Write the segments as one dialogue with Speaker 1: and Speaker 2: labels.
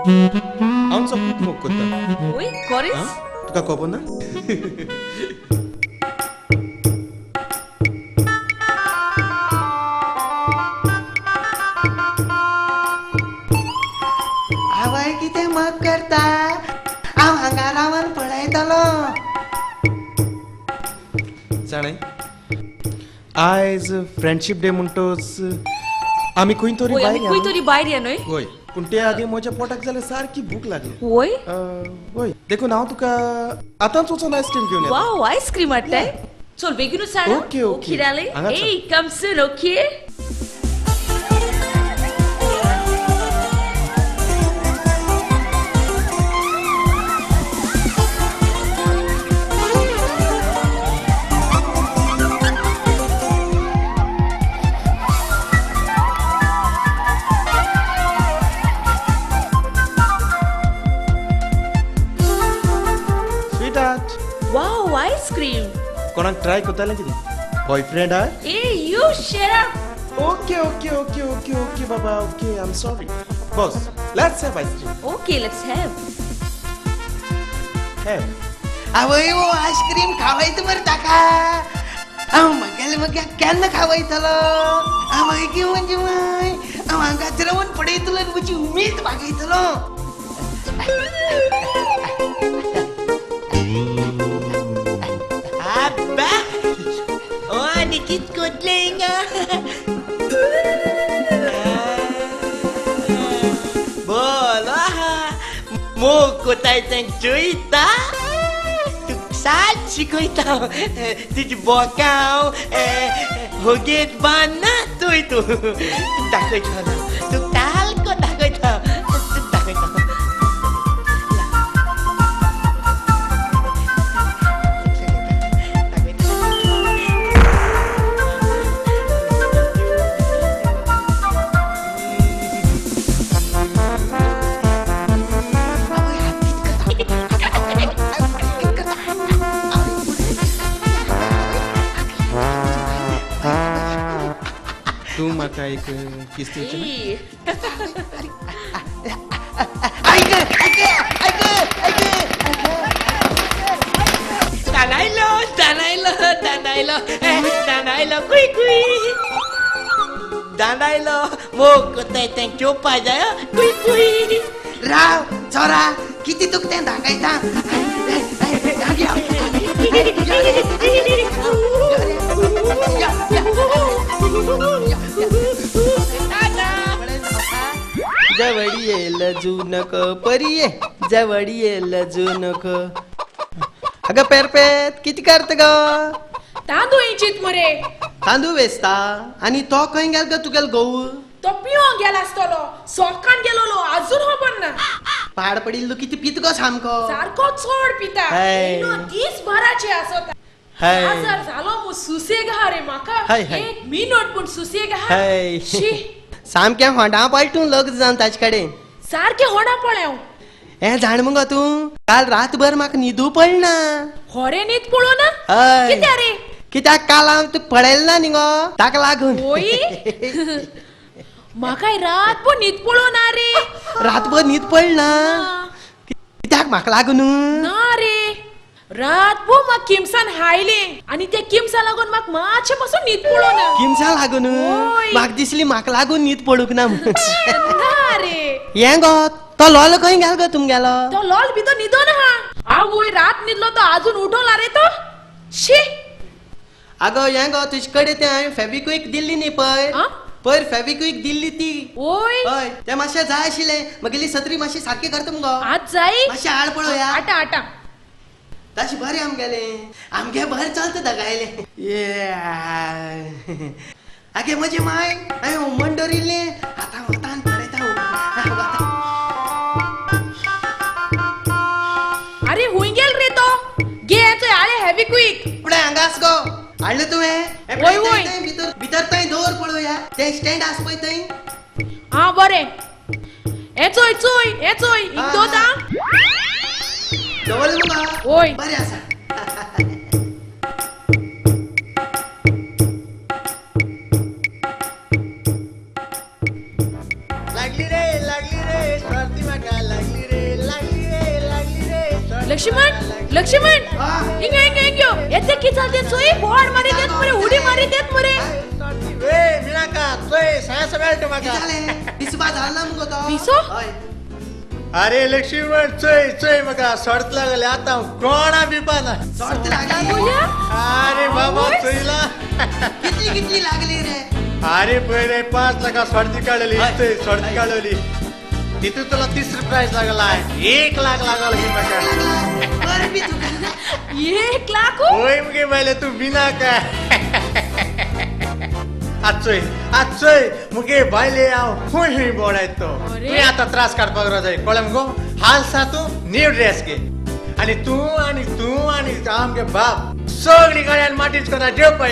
Speaker 1: हांव चोकूत मोग करता.
Speaker 2: ओय कोरेस?
Speaker 1: तुका खबर ना?
Speaker 3: आवय कितें मोग करता, हांव हांगा रावन पळयतलो.
Speaker 1: जाणें, आयज फ्रेंडशीप डे म्हणटोच आमी खंय तरी
Speaker 2: ओय आमी
Speaker 1: भायर
Speaker 2: खंय तरी भायर या न्हय?
Speaker 1: हय, पूण ते आदी म्हज्या पोटाक जाल्यार सारकी भूक लागली.
Speaker 2: होय?
Speaker 1: हय, देखून हांव तुका आतांच वचून आयस्क्रीम घेवन येता.
Speaker 2: वाव, आयस्क्रीम हाडटाय? चल बेगीनूच हाड.
Speaker 1: Okay, okay.
Speaker 2: Okay darling.
Speaker 1: हांगा चल.
Speaker 2: Hey, come soon, okay?
Speaker 1: Sweetheart.
Speaker 2: Wow, ice cream.
Speaker 1: कोणाक ट्राय करतालें कितें? बॉयफ्रेंड हा?
Speaker 2: Hey, you shut up.
Speaker 1: Okay okay okay okay okay Baba, okay, I am sorry. Boss, let's have ice cream.
Speaker 2: Okay, let's have.
Speaker 1: Have.
Speaker 3: आवय, हो ice cream खावयत मरे ताका. हांव म्हगेले मग्याक केन्ना खावयतलो? आवय की म्हणजे माय, हांव हांगाच रावन पळयतलो आनी म्हजी उमेद भागयतलो.
Speaker 4: आब्बा, ओ आनी कित कोतलें हिंगा? बोलो आहा, मोग कोताय तेंक चोयता, तुका सात शिकयता. तुजी बोकां हांव होगेत बांदना चोय तूं. तुका दाखयता, तुका सारको दाखयता, तुका दाखयता.
Speaker 3: आवय, हात कित करता? कित करता?
Speaker 1: तूं म्हाका एक किस दिवची ना?
Speaker 2: Hey.
Speaker 3: आयक आयक आयक आयक.
Speaker 4: Danylo Danylo Danylo Danylo कुय कुय Danylo. मोग कोताय तें चोवपा जाय कुय कुय.
Speaker 3: राव चोरा, किती तुका तें दाखयता.
Speaker 5: जवळ ये लजू नको परिये, जवळ ये लजू नको. अगं पेरपेत किती करत ग?
Speaker 6: तांदूळ इंचीत मरे.
Speaker 5: तांदूळ वेचता आणि तो खंय गेल ग तुगेल गहू?
Speaker 6: तो पिवंक गेला आसतलो, सोकान गेलोलो, अजून खबर ना.
Speaker 5: पाड पडिल्लो किती पित गो सामको.
Speaker 6: सारको चड पिता.
Speaker 5: हय.
Speaker 6: येयलो दीस भराचे आसता.
Speaker 5: हय.
Speaker 6: आजार झालो मु सुसेग हा रे म्हाका.
Speaker 5: हय, हय.
Speaker 6: एक मिनट पूण सुसेग हा.
Speaker 5: हय.
Speaker 6: शी,
Speaker 5: सामकें होंडा पलटून लग्न जावन ताचे कडेन.
Speaker 6: सारकें होडा पळय.
Speaker 5: हें जाण मुगो तूं, काल रातभर म्हाका न्हिदू पडना.
Speaker 6: खरें न्हीद पळो ना?
Speaker 5: हय.
Speaker 6: कित्या रे?
Speaker 5: कित्याक काल हांव तुका पळयलें ना न्ही गो, ताका लागून.
Speaker 6: ओय, म्हाकाय रातभर न्हीद पळो ना रे.
Speaker 5: रातभर न्हीद पडना कित्याक? म्हाका लागून?
Speaker 6: ना रे, रातभर म्हाका किमसान हायलें आनी त्या किमसा लागून म्हाका मातशें पासून न्हीद पळो ना.
Speaker 5: किमसा लागून?
Speaker 6: ओय.
Speaker 5: म्हाका दिसली म्हाका लागून न्हीद पडूंक ना म्हूण.
Speaker 6: ना रे.
Speaker 5: हें गो तो लोल खंय गेल गो तुमगेलो?
Speaker 6: तो लोल भितर न्हिदोन आहा. आवय, रात न्हिदलो तो आजून उठोला रे तो. शी.
Speaker 5: आगो हें गो तुजे कडेन तें हांवें फेविक्वीक दिल्ली न्ही पयर?
Speaker 6: आं?
Speaker 5: पयर फेविक्वीक दिल्ली ती.
Speaker 6: ओय.
Speaker 5: हय, तें मातशें जाय आशिल्लें. म्हगेली सत्री मातशी सारकी करता मुगो.
Speaker 6: आज जाय.
Speaker 5: मातशें हाड पळोवया.
Speaker 6: आटा आटा.
Speaker 5: तशें बरें आमगेलें, आमगे बरें चलता दगायलें. आगे म्हजे माय, हांवें हुमण दवरिल्लें, आतां वतान पळयता.
Speaker 6: अरे हुंय गेल रे तो? घे चोय हाडे हेवी क्वीक.
Speaker 5: फुडें हांगा आस गो, हाडलें तुवें?
Speaker 6: वय, वय.
Speaker 5: भितर भितर थंय दवर पळोवया, तें स्टँड आसा पळय थंय.
Speaker 6: आं बरें, हें चोय चोय, हें चोय, हिंग दवरता.
Speaker 5: दवरलें मुगो?
Speaker 6: वय.
Speaker 5: बरें आसा.
Speaker 4: लागली रे, लागली रे, सर्दी म्हाका लागली.
Speaker 6: लक्ष्मण, लक्ष्मण, हिंगा हिंगा हिंग येते की चालते सोय बोर्ड मारी देत मरे, उडी मारी देत मरे. पिसो?
Speaker 7: अरे लक्ष्मण चोय चोय म्हाका सॉर्त लागले आता कोणा बिपा ना.
Speaker 3: सॉर्त लागली?
Speaker 7: अरे बाबा चोयला
Speaker 3: कितली कितली लागली रे?
Speaker 7: अरे पळय 5 लाखा सॉर्ती काडली, सॉर्ती काडली. तितून तुला तिसरी प्राइज लागला, 1 लाख लागला म्हाका.
Speaker 6: 1 लाख?
Speaker 7: होय मगे बायले तू बिना काय. आजचोय आजचोय मुगे बायले हांव खूंय खूंय बोडायत तो. तुवें आतां त्रास काडपाक जाय कळ्ळें मुगो. हाल सा तूं न्यू ड्रेस घे आनी तूं आनी तूं आनी आमगे बाप सगळी गाड्यान माटीच करा जेवपा.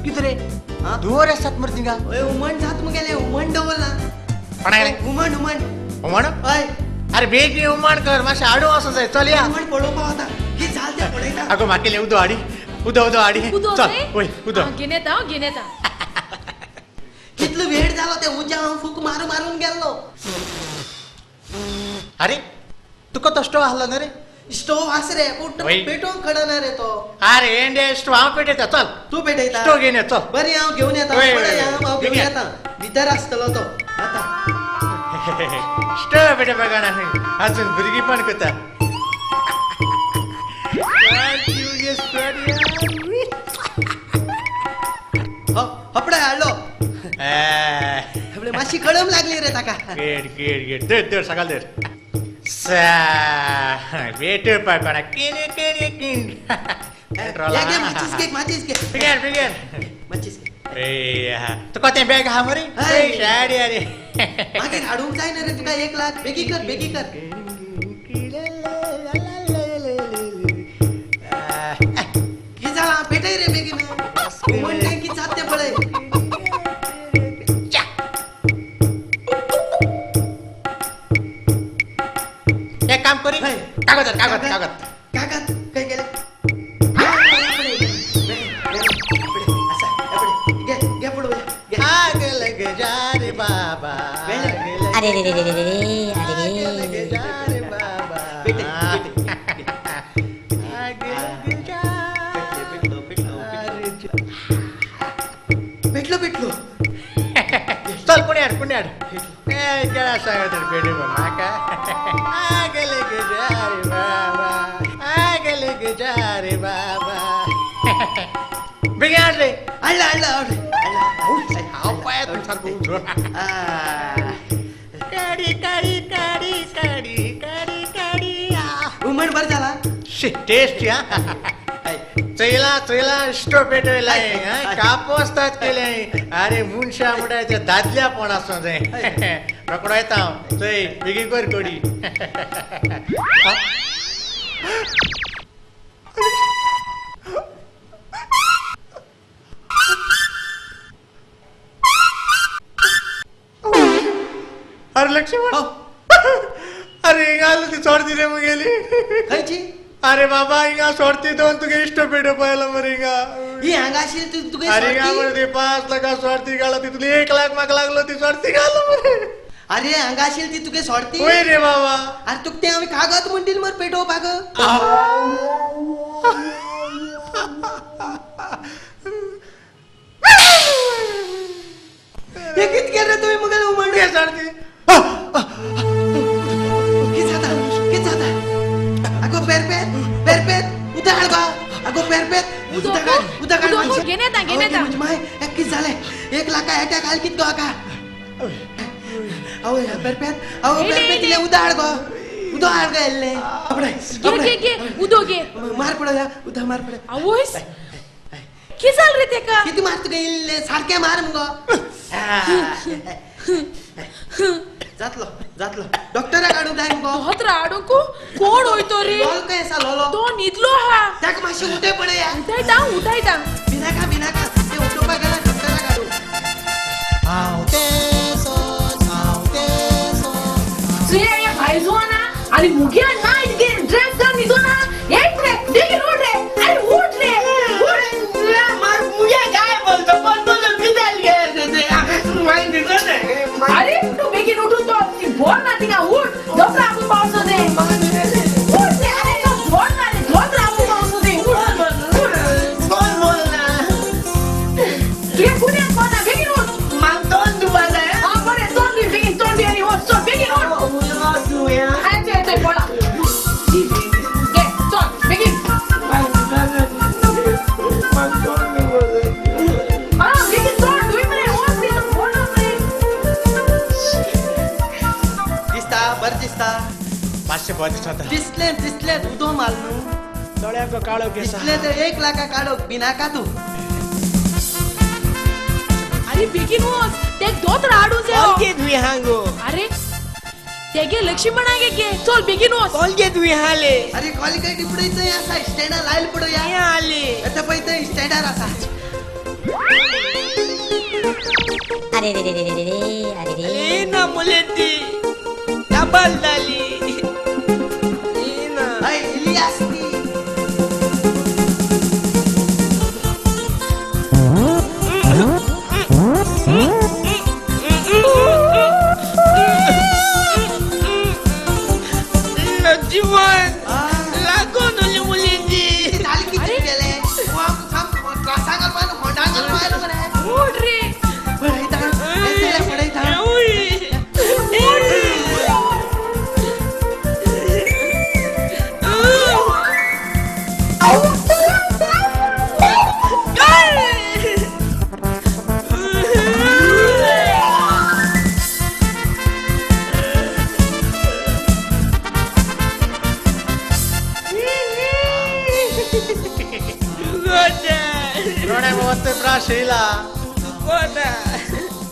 Speaker 7: कितें रे धुंवर आसात मरे थिंगा?
Speaker 3: हुमण जात मुगेलें, हुमण दवरला.
Speaker 7: कोणागेलें?
Speaker 3: हुमण हुमण.
Speaker 7: हुमण?
Speaker 3: हय.
Speaker 7: अरे बेगीन हुमण कर, मातशें हाडूं वचूं जाय. चल या.
Speaker 3: हुमण पळोवपा वता, कितें जालें तें पळयता.
Speaker 7: आगो म्हाका उदो हाडी, उदो उदो हाडी. चल वय उदो
Speaker 6: घेवन येता, हांव घेवन येता.
Speaker 3: कितलो वेळ जालो ते उज्या हांव फूक मारून मारून गेल्लो.
Speaker 7: अरे तुका तो स्टोव आहलो न्हू रे?
Speaker 3: स्टोव आस रे, पूण पेटोवंक कळना रे तो.
Speaker 7: अरे एंडे स्टोव हांव पेटयता, चल
Speaker 3: तूं पेटयता.
Speaker 7: स्टोव घेवन यो चल.
Speaker 3: बरें हांव घेवन येता, हांव घेवन येता, भितर आसतलो तो आतां.
Speaker 7: स्टोव पेटोवपाक जाणा अजून भुरगीपण करता.
Speaker 3: हपडे हाडलो, मातशी कळम लागली रे ताका.
Speaker 7: गेट गेट गेट धर धर सकाळ धर. पेटोवपाक कोणा किनी किनी किन.
Speaker 3: माचीस घे, माचीस घे.
Speaker 7: बिगेन बिगेन
Speaker 3: माचीस घे.
Speaker 7: तुका तें बॅग आहा मरे? शाडी. अरे
Speaker 3: मागीर हाडूंक जायना रे तुका 1 लाख. बेगी कर बेगी कर. कितें जालां? पेटय रे बेगीन. हुमण तें कितें जाता तें पळय.
Speaker 7: एक काम करी, कागद कागद कागद
Speaker 3: कागद खंय गेले?
Speaker 4: अरे रे रे रे रे अरे रे
Speaker 3: पेटलो पेटलो.
Speaker 7: चल पुण्यार पुण्यार. केळा सांगत पेटो म्हाका. आगले गे रे बाबा, आगले गे रे बाबा. बेगीन हाड रे.
Speaker 3: हाडला हाडला हाडला.
Speaker 7: हांव पळयात सारको. काडी काडी काडी काडी काडी काडी.
Speaker 3: हुमण बरें जाला?
Speaker 7: शी टेस्टी. हा चोयला चोयला इश्टो पेटयला, कापोस्तात केलें. अरे मनशा म्हणटा ते दादल्यापण आसूं जाय. रोकडो येता हांव, चोय बेगीन कर कोडी. अरे लक्ष्मण, अरे हिंगा ती सोडती रे मुगेली.
Speaker 3: खंयची?
Speaker 7: अरे बाबा हिंगा सोडती दोन तुगे इश्ट पेटो पळयला मरे हिंगा.
Speaker 3: ही हांगा आशिल्ली तुगे?
Speaker 7: अरे हिंगा मरे ती 5 लाखां सोडती घाला, तितली 1 लाख म्हाका लागलो ती सोडती घालो मरे.
Speaker 3: अरे हांगा आशिल्ली ती तुगे सोडती?
Speaker 7: वय रे बाबा.
Speaker 3: अरे तुका तें हांवें कागद म्हणटील मरे पेटोवपाक. हें कितें केलें तुवें मुगेलें हुमण?
Speaker 7: सोडती
Speaker 3: कितें जाता कितें जाता? आगो पेरपेत पेरपेत उदक हाड गो. आगो पेरपेत उदक हाड, उदक हाड.
Speaker 6: घेवन येता घेवन येता.
Speaker 3: माय कितें जालें? 1 लाखा एटॅक आयलो कितें गो हाका? आवय पेरपेत, आवय पेरपेत इल्लें उदक हाड गो, उदक हाड गो इल्लें.
Speaker 6: घे घे घे उदक घे.
Speaker 3: मार पडोवया, उदक मार पडोवया.
Speaker 6: आवयस कितें जालें रे तेका?
Speaker 3: कितें मार तुका इल्लें सारकें मार मुगो. जातलो जातलो. डॉक्टराक हाडूंक जाय मुगो.
Speaker 6: दोतोर हाडूंक कोण वयतो रे?
Speaker 3: लोलो खंय आसा लोलो?
Speaker 6: तो न्हिदलो आहा.
Speaker 3: ताका मातशें उठय पळया.
Speaker 6: उठयता उठयता.
Speaker 3: भिनाका भिनाका, तें उठोवपाक गेला डॉक्टराक हाडूं.
Speaker 6: तुवें भायजो ना आनी मुगे नायट गे ड्रेस घालून न्हिदो ना. एक रे बेगीन उठ रे. अरे उठ रे उठ.
Speaker 4: मुगे काय बोलतो पण तुझं कितें गे?
Speaker 6: अरे तूं बेगीन उठून तो बोर ना थिंगा उठ.
Speaker 5: दिसता?
Speaker 7: मातशें बरें दिसता.
Speaker 5: दिसलें दिसलें उदो माल न्हू.
Speaker 7: दोळ्यांक काळो केसा.
Speaker 5: दिसलें तर 1 लाखा काडोक बिनाका तूं.
Speaker 6: अरे बेगीन वच, ते दोतोर हाडूं जायो.
Speaker 4: कोलगेट हुंय आहा गो?
Speaker 6: अरे तेगे लक्ष्मणाक गे, चल बेगीन वच.
Speaker 4: कोलगेट हुंय आहाले?
Speaker 5: अरे कोलगेट इपडे थंय आसा, स्टँडार लायल पडोया.
Speaker 4: हुंय आहाले?
Speaker 5: आतां पळय थंय स्टँडार आसा.
Speaker 8: अरे रे रे रे रे अरे रे
Speaker 4: ना मुलेटी डबल जाली ना.
Speaker 5: हय इली आसती.
Speaker 4: लक्ष्मण लागून उरली मुलेटी.
Speaker 5: जाली कितें केलें? त्रासाक घालपा न्हू, खोंडाक घालपा आयलो मरे.
Speaker 6: उठ रे.
Speaker 5: पळयता येतले पळयता.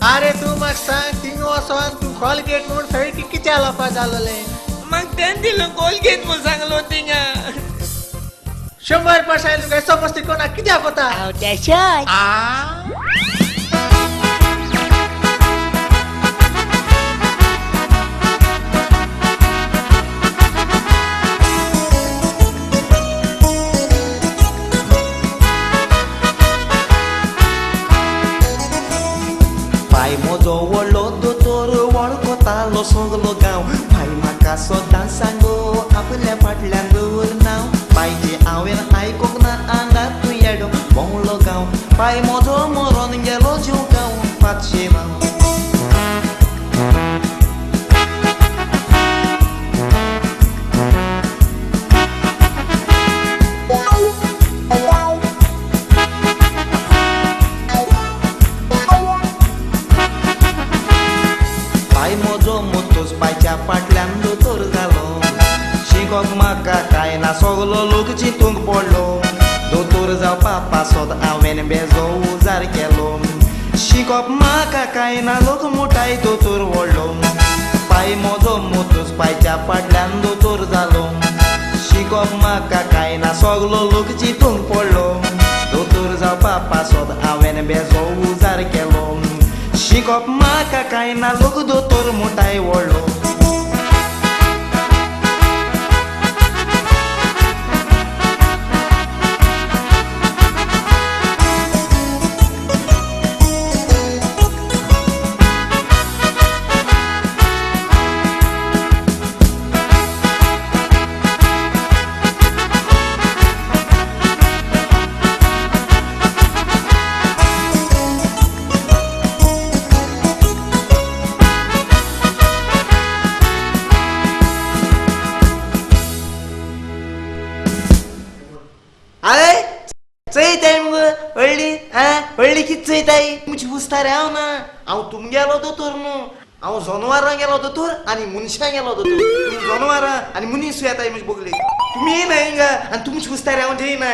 Speaker 7: अरे तूं म्हाका सांग, थिंग वचोन तूं कोलगेट म्हूण फेविक्विक कित्याक लावपा जालोलें?
Speaker 4: म्हाका तें दिलो कोलगेट म्हूण सांगलो थिंगा.
Speaker 7: 100 पर्सेंट तुका येसो मस्ती कोणा कित्याक वता?
Speaker 4: हांव तेशेंच.
Speaker 1: पाय म्हजो व्हडलो दोतोर वळखतालो सगलो गांव. पाय म्हाका सदां सांगो आपल्या फाटल्यान दवर नांव. पायचें हांवें आयकूंक ना आंगात तूं येडो भोंवलो गांव. पाय म्हजो मरोन गेलो जीव गांव 500 नांव. पाय म्हजो मोतोस पायच्या फाटल्यान दोतोर जालो. शिकोक म्हाका कांय ना सगलो लोक चिंतूंक पडलो. दोतोर जावपा पासत हांवें बेजो उजार केलो. शिकोप म्हाका कांय ना लोक मुठाय दोतोर व्हडलो. पाय म्हजो मोतोस पायच्या फाटल्यान दोतोर जालो. शिकोप म्हाका कांय ना सगलो लोक चिंतूंक पडलो. दोतोर जावपा पासत हांवें बेजो उजार केलो. शिकोप म्हाका कांय ना लोक दोतोर मुठाय व्हडलो. अरे चोयताय मुगो व्हडली आं व्हडली कितें चोयताय? तुमची उस्तार हांव ना, हांव तुमगेलो दोतोर न्हू. हांव जनवरां गेलो दोतोर आनी मनशां गेलो दोतोर. तुमी जनवरां आनी मनीस येताय म्हजे बगलेक. तुमी येयना हिंगा आनी तुमची उस्तार हांव जेयना.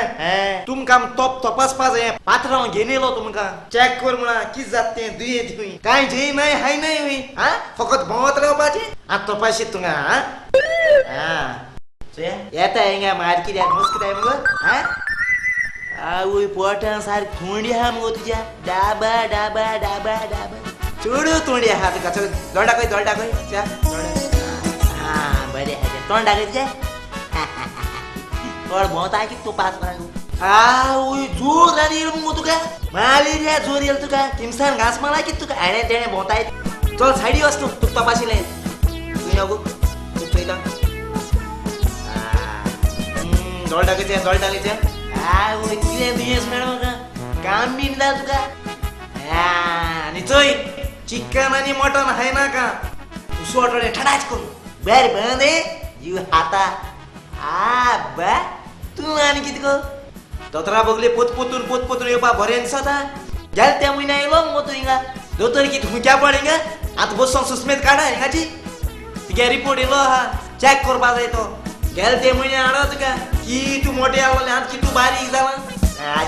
Speaker 1: तुमकां तोप तपासपा जाय, पात्रांव घेवन येयलो तुमकां. चॅक कर म्हणा कितें जाता तें, दुयेंत खंय कांय जेयनाय हायनाय खंय. आं फकत भोंवत रावपाचें. आतां तपाशीत तुंगा. आं आं चोया येता हिंगा मार कित्याक मस्कताय मुगो. आं आवय पोटां सारकी थोंडी आहा मुगो तुज्या. डाबा डाबा डाबा डाबा चड तोंडी आहा तुका. चल दोळ दाखय, दोळ दाखय, च्या दोळ. आं बरें आहा, तोंड दाखय तुजें. तोंड भोंवता कितें तूं पास आवय जोर आनी येयलो मुगो तुका. मलेरिया जोर येयलो तुका. किमसान घांस मारला कितें तुका? हेणें तेणें भोंवताय. चल सायडी वच तूं, तुका तपाशिलें. तूं यो गो, तूं चोयता. दोळ दाखयचें, दोळ दाखयचें. आवय कितें दुयेंस मेळ्ळें म्हाका, काम बीन जालें तुका. आनी चोय चिकन आनी मटन खायनाका. उसोटोळे ठडाच करून बरें बंद जीव खाता. आ बा तूं आनी कितें गो दोतोरा बगले पोत पोतून पोत पोतून येवपा बरें दिसता. गेले त्या म्हयन्या येयलो मुगो तूं हिंगा. दोतोर कितें हुंक्या पड हिंगा. आतां बसून सुस्मेत काडा हिंगाची. तुगे रिपोर्ट येयलो आहा, चॅक करपा जाय तो. गेले ते म्हयने हाडो तुका कितू मोठे आसलें आतां कितू बारीक जालां.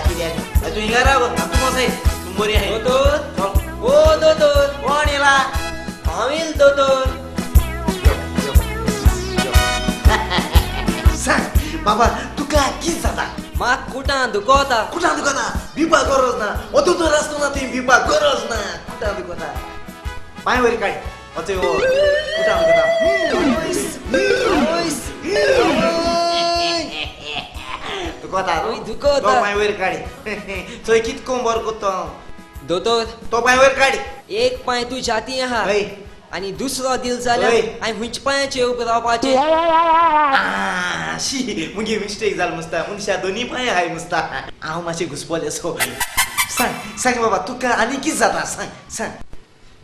Speaker 1: कित्याक तूं हिंगा राव, तूं वचय, तूं बरी आहाय.
Speaker 5: दोतोर, ओ दोतोर,
Speaker 1: कोण येयला?
Speaker 5: हांव येयल दोतोर.
Speaker 1: सांग बाबा, तुका कितें जाता?
Speaker 5: म्हाका कुटां दुखोता.
Speaker 1: कुटां दुखोता? भिवपा गरज ना, हो दोतोर आसतना तुवें भिवपा गरज ना. कुटां दुखोता, पांय वयर काड, वचय हो कुटां दुखोता. दुखोता?
Speaker 5: दुखोता.
Speaker 1: तो पांय वयर काड, चोय कितको बरो करता हांव.
Speaker 5: दोतोर,
Speaker 1: तो पांय वयर काड.
Speaker 5: एक पांय तूं छाती आहा आनी दुसरो दिल जाल्यार हांवें खंयच्या पांयाचेर उबें रावपाचें?
Speaker 1: शी, मुगे मिस्टेक जाल मुसता. मनशा दोनी पांय आहाय मुसता. हांव मातशें घुसपोलें सो. सांग सांग बाबा, तुका आनी कितें जाता सांग सांग.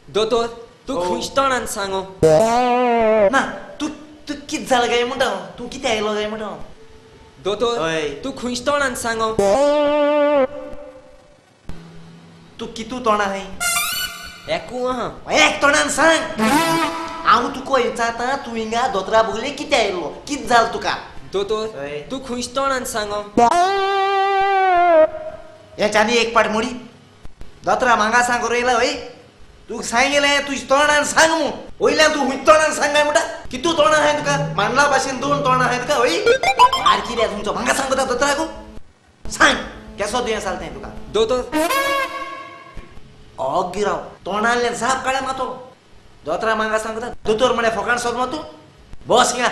Speaker 5: दोतोर, तूं खंयच्या तोंडान सांगो?
Speaker 1: ना, तूं तूं कितें जालां काय म्हणटा हांव, तूं कितें आयलो काय म्हणटा हांव.
Speaker 5: दोतोर, तूं खंयच्या तोंडान सांगो?
Speaker 1: तूं कितू तोंडां आहाय?
Speaker 5: एकू आहा.
Speaker 1: एक तोंडान सांग. हांव तुका विचारता, तूं हिंगा दोतोरा बगले कितें आयलो, कितें जालें तुका?
Speaker 5: दोतोर, तूं खंयच्या तोंडान सांगो?
Speaker 1: हेच्यानी एक पाट मोडी दोतोरा म्हाका सांग रोयला. हय, तुका सांगिलें तुज्या तोंडान सांग मू. वयल्यान तूं खंयच्या तोंडान सांग काय म्हणटा? कितू तोंडां आहाय तुका? मांडला भाशेन दोन तोंडां आहाय तुका. हय, मार कित्याक तुमचो म्हाका सांग दोतोराकू. सांग केसो दुयेंस जालें तें तुका?
Speaker 5: दोतोर,
Speaker 1: ओगी राव, तोंडांतल्यान जाप काडा मातो. दोतोरा म्हाका सांगता, दोतोर म्हळ्यार फोकाण सोद मा तूं. बस हिंगा,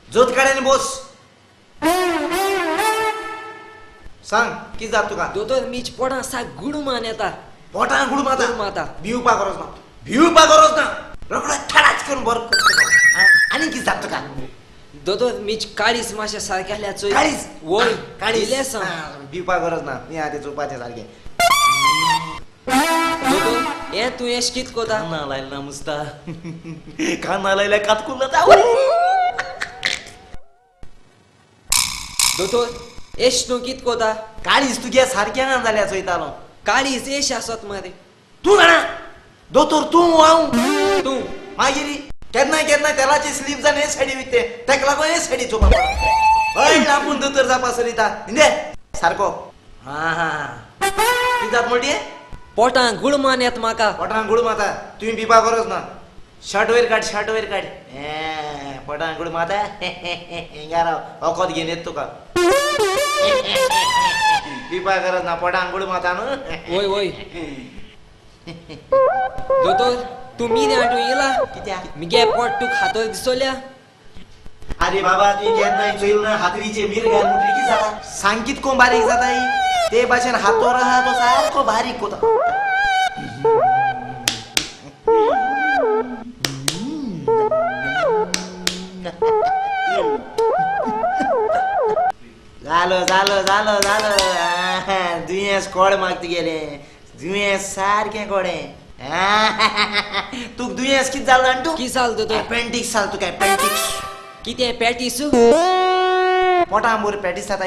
Speaker 1: जोत काड आनी बस. सांग कितें जाता तुका?
Speaker 5: दोतोर, मीच पोटां साक गुडमान येता.
Speaker 1: पोटां गुड माता?
Speaker 5: माता.
Speaker 1: भिवपा गरज ना, भिवपा गरज ना, रोकडो ठाडाच करून बरो करता. आनी कितें जाता तुका?
Speaker 5: दोतोर, मीच काळीज मातशें सारकें आसल्यार चोय.
Speaker 1: काळीज?
Speaker 5: वय,
Speaker 1: काळीज भिवपा गरज ना, हें आतां चोवपाचें सारकें.
Speaker 5: दोतोर, हें तूं एश कितें कोता?
Speaker 1: काना लायला ना मुसता, काना लायल्यार कातकूल जाता.
Speaker 5: दोतोर, एश तूं कितें कोता?
Speaker 1: काळीज तुगे सारकें ना जाल्यार चोयतालो.
Speaker 5: काळीज एश आसत मरे.
Speaker 1: तूं जाणा दोतोर, तूं हांव
Speaker 5: तूं.
Speaker 1: मागीर केन्ना केन्ना तेलाची स्लीप जावन हे सायडी वयता, तेका लागून हे सायडी चोवपा पडटा. हय, आपूण दोतोर जावपा सरिता न्ही सारको. हां हां, कितें जाता म्हणटी?
Speaker 5: पोटां गुळमान येता म्हाका.
Speaker 1: पोटां गुळ माता, तुवें भिवपा गरज ना. शर्ट वयर काड, शर्ट वयर काड. हें पोटां गुळ माता, हिंगा राव, वखद घेवन येता तुका. भिवपा गरज ना, पोटां गुळ माता न्हू.
Speaker 5: वय वय. दोतोर, तूं मिऱ्यां हाडून येयला?
Speaker 1: कित्याक?
Speaker 5: मुगे पोट तुका हातोर दिसोल्या?
Speaker 1: अरे बाबा, तुवें केन्नाय चोयल ना हातरीचे मीर घाल म्हणटकीर कितें जाता? सांग कितको बारीक जाता ते भाशेन हातोर आहा तो सारको बारीक कोता. जालो जालो जालो जालो, दुयेंस कोड म्हाका तुगेलें, दुयेंस सारकें कोडें. तुका दुयेंस कितें जालें जाणा तूं?
Speaker 5: कितें जालें दोतोर?
Speaker 1: एपेंडिक्स जालें तुका, एपेंडिक्स.
Speaker 5: कितें पॅटीस?
Speaker 1: पोटां बरी पॅटीस जाता.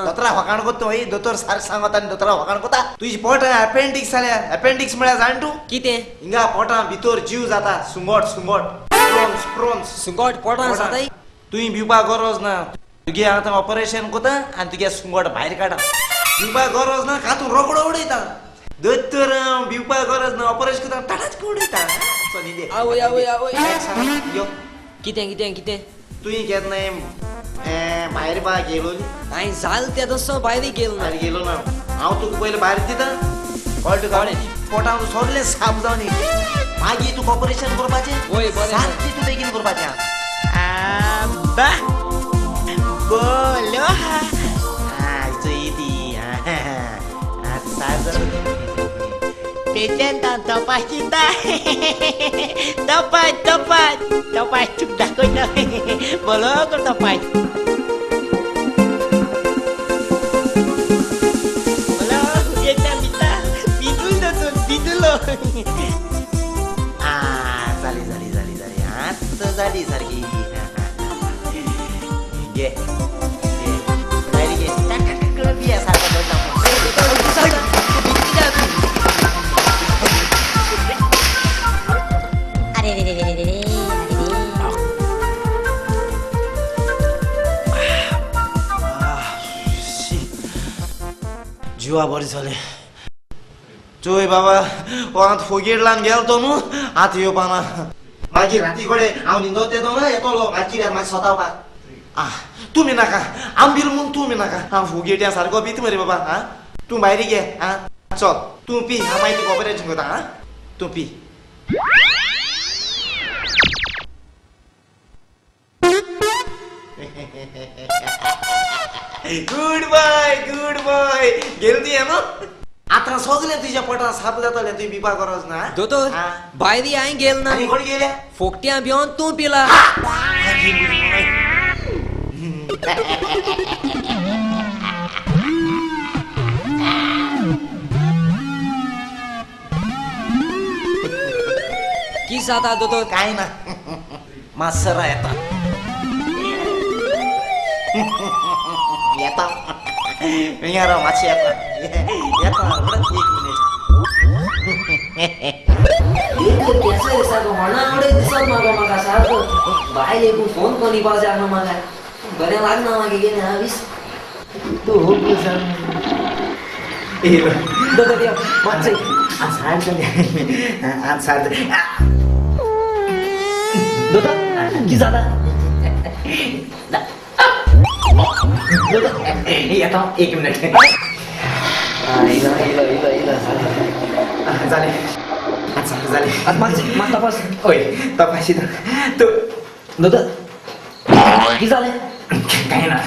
Speaker 1: दोतोरा फकाण कोत्ता. हय, दोतोर सारकें सांगता आनी दोतोरा फकाण कोता. तुजी पोटां एपेंडिक्स जाल्या. एपेंडिक्स म्हळ्यार जाण तूं?
Speaker 5: कितें?
Speaker 1: हिंगा पोटां भितर जीव जाता, सुंगट सुंगट, प्रोन्स प्रोन्स.
Speaker 5: सुंगट पोटां जाता?
Speaker 1: तुवें भिवपा गरज ना, तुगे आतां ऑपरेशन कोता आनी तुगे सुंगट भायर काडा. भिवपा गरज ना, कातून रोकडो उडयता दोतोर. भिवपा गरज ना, ऑपरेशन कोता टाटाच उडयता.
Speaker 5: आवय आवय आवय.
Speaker 1: यो
Speaker 5: कितें कितें कितें?
Speaker 1: तुवें केन्नाय भायर बा गेलो?
Speaker 5: हांवें जाल त्या तसो भायर गेलो ना.
Speaker 1: भायर गेलो ना. हांव तुका पयलें भायर दिता, कळ्ळें तुका? पोटांत सगळें साफ जावन मागीर तुका ऑपरेशन करपाचें.
Speaker 5: वय बरें,
Speaker 1: सारकें तूं बेगीन करपाचें.
Speaker 4: आबा बोलो हा.
Speaker 1: चोय ती सार जालो.
Speaker 4: पेशंटान तपासिता, तपास तपास तपास तुका दाखयता, बोलो तपास. बोलो येता बिता बिदुल दोतोर बिदुलो.
Speaker 1: जाली जाली जाली जाली, आतां जाली सारकी. घे भायर घे.
Speaker 8: अरे रे रे रे रे रे, अरे रे.
Speaker 1: जिवा बरें जालें. चोय बाबा, हो आतां फोगेट लावन गेलो तो न्हू, आतां येवपा ना. मागीर राती कडेन हांव न्हिदोत येतो ना, येतलो मागीर मातशें सोतावपाक. आ तुमी नाका आंबील म्हूण तुमी नाका. हांव फुगेट्या सारको पीत मरे बाबा. आं तूं भायर घे. आं चल तूं पी, हांव मागीर तुका ऑपरेशन करता. आं तूं P. Good boy, good boy. गेल ती न्हू, आतां सगळें तुज्या पोटान साप जातलें. तुवें पिवपाक गरज ना.
Speaker 4: दोतोर, भायर हांवें गेल ना.
Speaker 1: आनी कोण गेल्या?
Speaker 4: फोकट्यां भिवन तूं पिला. की जाता दोतोर?
Speaker 1: काय ना, मातसरा येता येता हिंगा राव, मातशें येता येता. एक मिनीट.
Speaker 4: म्हाका सारको बायल एक फोन कोनी पावचे म्हाका बरें लागना. मागीर गेलें हांव वीस
Speaker 1: तूं
Speaker 4: दोतोर यो मातशें.
Speaker 1: सार जालें, आतां सार जालें.
Speaker 4: दोतोर की जाता?
Speaker 1: येता एक मिनिट.
Speaker 4: इलो इलो इलो इलो
Speaker 1: जालें, आतां जालें.
Speaker 4: आतां मातशें मात तपास.
Speaker 1: हय तपाशिता तूं.
Speaker 4: दोतोर की जालें?
Speaker 1: काय ना.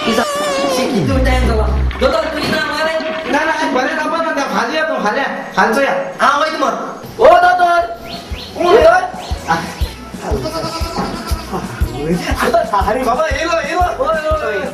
Speaker 4: की जालें? टायम जाला दोतोर, तुजी ना मारे.
Speaker 1: ना ना, बरें तापा ना. फाल्यां तूं, फाल्यां फालचो या. हांव वयता मर.
Speaker 4: ओ दोतोर, दोतोर.
Speaker 1: अरे बाबा येलो येलो,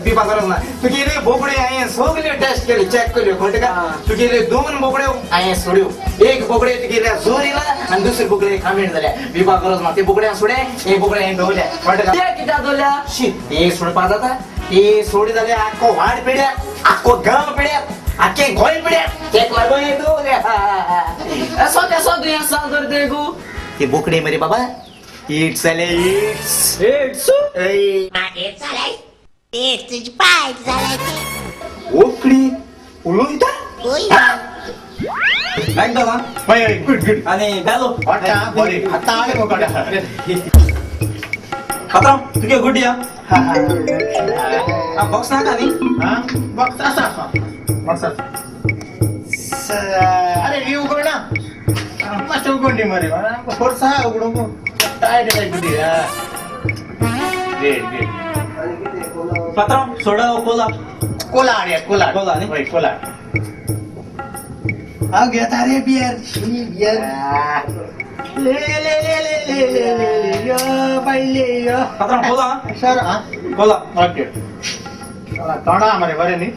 Speaker 1: पिवपाक गरज ना. तुगेले बोकड्यो हांवें सगल्यो टेस्ट केल्यो, चॅक केल्यो. कळटा का? तुगेले दोन बोकड्यो हांवें सोड्यो. एक बोकडे तुगेल्या जोर येयला आनी दुसरे बोकडे कामीण जाल्या. पिवपाक गरज ना. ते बोकड्या सोडे, हे बोकडे हांवें दवरल्या. कळटा का?
Speaker 4: कित्याक दवरल्या?
Speaker 1: शी, हे सोडपा जाता? हे सोडी जाल्यार आख्खो वाड पिड्यार, आख्खो गांव पिड्यार, आख्खें गोंय पिड्यार. तेक लागून हे दवरल्या.
Speaker 4: असो केसो दुयेंस जालें तर ते गो?
Speaker 1: ते बोकडे मरे बाबा, it's जाले, it's.
Speaker 4: It's?
Speaker 8: मागीर जालें एड्स तुजी पायट जालें.
Speaker 1: बोकडी उलयता?
Speaker 5: एकदम.
Speaker 7: हय हय, गुड गुड.
Speaker 5: आनी बेलो
Speaker 7: वाडटा बरी आतां आले गो कडे.
Speaker 5: पात्रांव, तुगे गुड या. बॉक्स नाका न्ही?
Speaker 7: आं बॉक्स आसा, आसा बॉक्स आसा. अरे ही उगड ना, मातशें उगड दी मरे. आमकां फोर्स आहा उगडूंक. टायट येता गुडी. Great great.
Speaker 5: पात्रांव, सोडा वो कोला?
Speaker 7: कोला हाडया, कोला.
Speaker 5: कोला न्ही?
Speaker 7: हय कोला.
Speaker 3: हांव घेता रे बियर, शी बियर. ले ले ले ले ले ले ले यो बायले यो.
Speaker 5: पात्रांव कोला?
Speaker 7: सर आं
Speaker 5: कोला.
Speaker 7: ओके, तोंडा मरे बरें न्ही.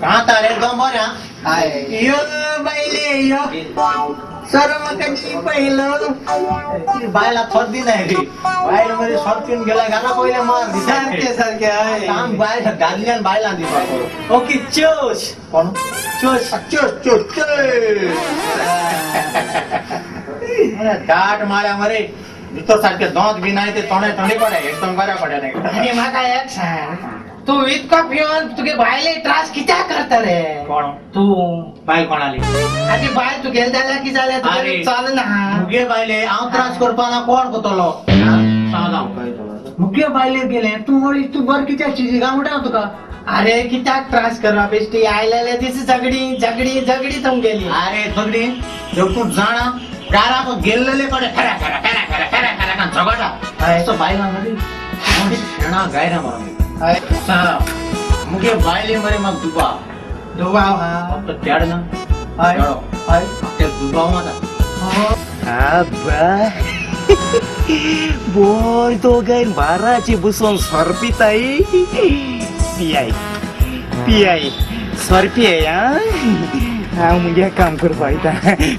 Speaker 7: कांता रे एकदम बरें.
Speaker 3: हाय
Speaker 7: यो बायले यो, सर म्हाका दी पयलो. ती बायला थोत दिनाय रे. बायल मरे सरचून गेल्या घाला पयले मार.
Speaker 5: सारकें सारकें. हय
Speaker 7: काम बायल दादल्यान बायलां दिवपाक.
Speaker 5: ओके, चोश.
Speaker 7: कोण?
Speaker 5: चोश.
Speaker 7: चोश चोश चोश. दाट माऱ्या मरे, भितर सारखे दोंत बी नाय, ते तोंडे थंडी पडे एकदम बऱ्या पडे.
Speaker 3: आनी म्हाका एक सांग, तूं इतको पिवन तुगे बायले त्रास कित्याक करता रे?
Speaker 7: कोण?
Speaker 3: तूं.
Speaker 7: बायल कोणाली?
Speaker 3: आनी बायल तुगेले जाल्यार कितें जालें?
Speaker 7: अरे.
Speaker 3: तुगेलें चलना.
Speaker 7: मुगे बायले हांव त्रास करपा ना. कोण करतलो सांग? हांव मुगे बायले गेले तूं वळी तूं बरें कित्याक चिजी काय म्हणटा हांव तुका.
Speaker 3: अरे कित्याक त्रास करपा बेश्टी? आयलेले दीस झगडी झगडी झगडी तुमगेली.
Speaker 7: अरे झगडी जर तूं जाणा, दाराक गेल्लेले कडेन खरा खरा खरा खरा खरा खरा खरा झगडटा. असो बायलां मरे शेणा गायरा मरे. सांग, मुगे बायले मरे म्हाका दुबाव.
Speaker 3: दुबाव? हा,
Speaker 7: फक्त चेड ना.
Speaker 3: हय हय,
Speaker 7: ते दुबाव आतां.
Speaker 1: आबा बोर दोगांय बाराचे बसून सोर पिताय. पियाय पियाय सोर पियाय. आं हांव मुगे काम करपा वयता.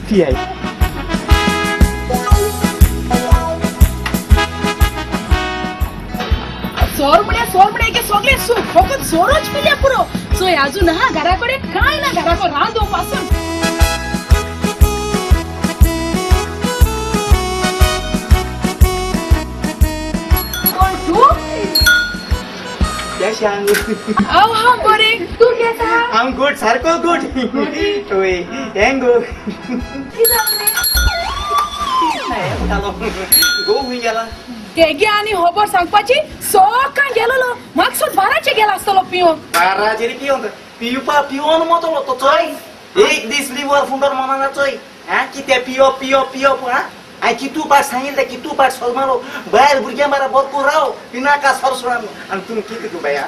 Speaker 1: पियाय.
Speaker 6: सोर म्हळ्यार सोर म्हळ्यार की सगळें सूख, फकत सोरोच पिल्या पुरो. चोय अजून हा घरा कडेन कांय ना, घराको रांदो पासून.
Speaker 1: केशें आहा?
Speaker 6: हांव हा बरें, तूं केसो आहा?
Speaker 1: हांव गुड, सारको गुड. वय हें गो गो खंय गेला?
Speaker 6: तेगे आनी खबर सांगपाची सकाळ गेलोलो, म्हाका सुद्दां बाराचेर गेला आसतलो पिवंक.
Speaker 1: बाराचेर पिवंक? पिवपा पिवन मतलो तो चोय, एक दीस लिवर फुंडोर मनाना चोय. हा कितें पिवप पिवप पिवप. हा हांवें कितू पाट सांगिल्लें, कितू पाट सोजमालो बायल भुरग्यां बारा भरपूर राव पिनाका सरसरान. आनी तूं कितें गो बाया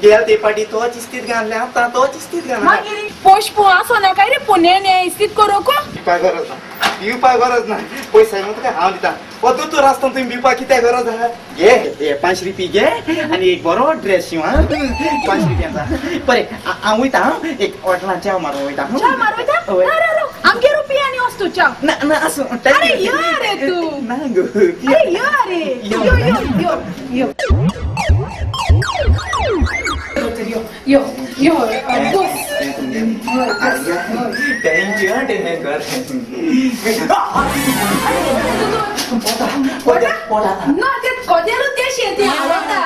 Speaker 1: गेल ते पाटी तोच इस्तीद घातलें, आतां तोच इस्तीद घालना.
Speaker 6: मागीर पोशपू आसो ना काय रे पुण्याने इस्तीद करूंक?
Speaker 1: पिवपाक गरज ना, पिवपाक गरज ना. पयशे न्हू तुका हांव दिता. हो दोतोर आसतना तुमी पिवपाक कित्याक गरज आहा? घे हे 5 रुपये घे आनी एक बरो ड्रेस शिंव. हा 5 रुपयांचा. बरें हांव वयता. हांव एक हॉटेलान च्या मारूंक वयता.
Speaker 6: च्या मारूंक वयता? ना रे आमगे रुपया आनी वस्तू च्या.
Speaker 1: ना ना आसूं.
Speaker 6: अरे यो रे तूं.
Speaker 1: ना गो.
Speaker 6: अरे यो रे, यो यो यो यो यो यो बस.
Speaker 1: Thank you.
Speaker 6: ना ते कदेलू ते शेती आवडटा.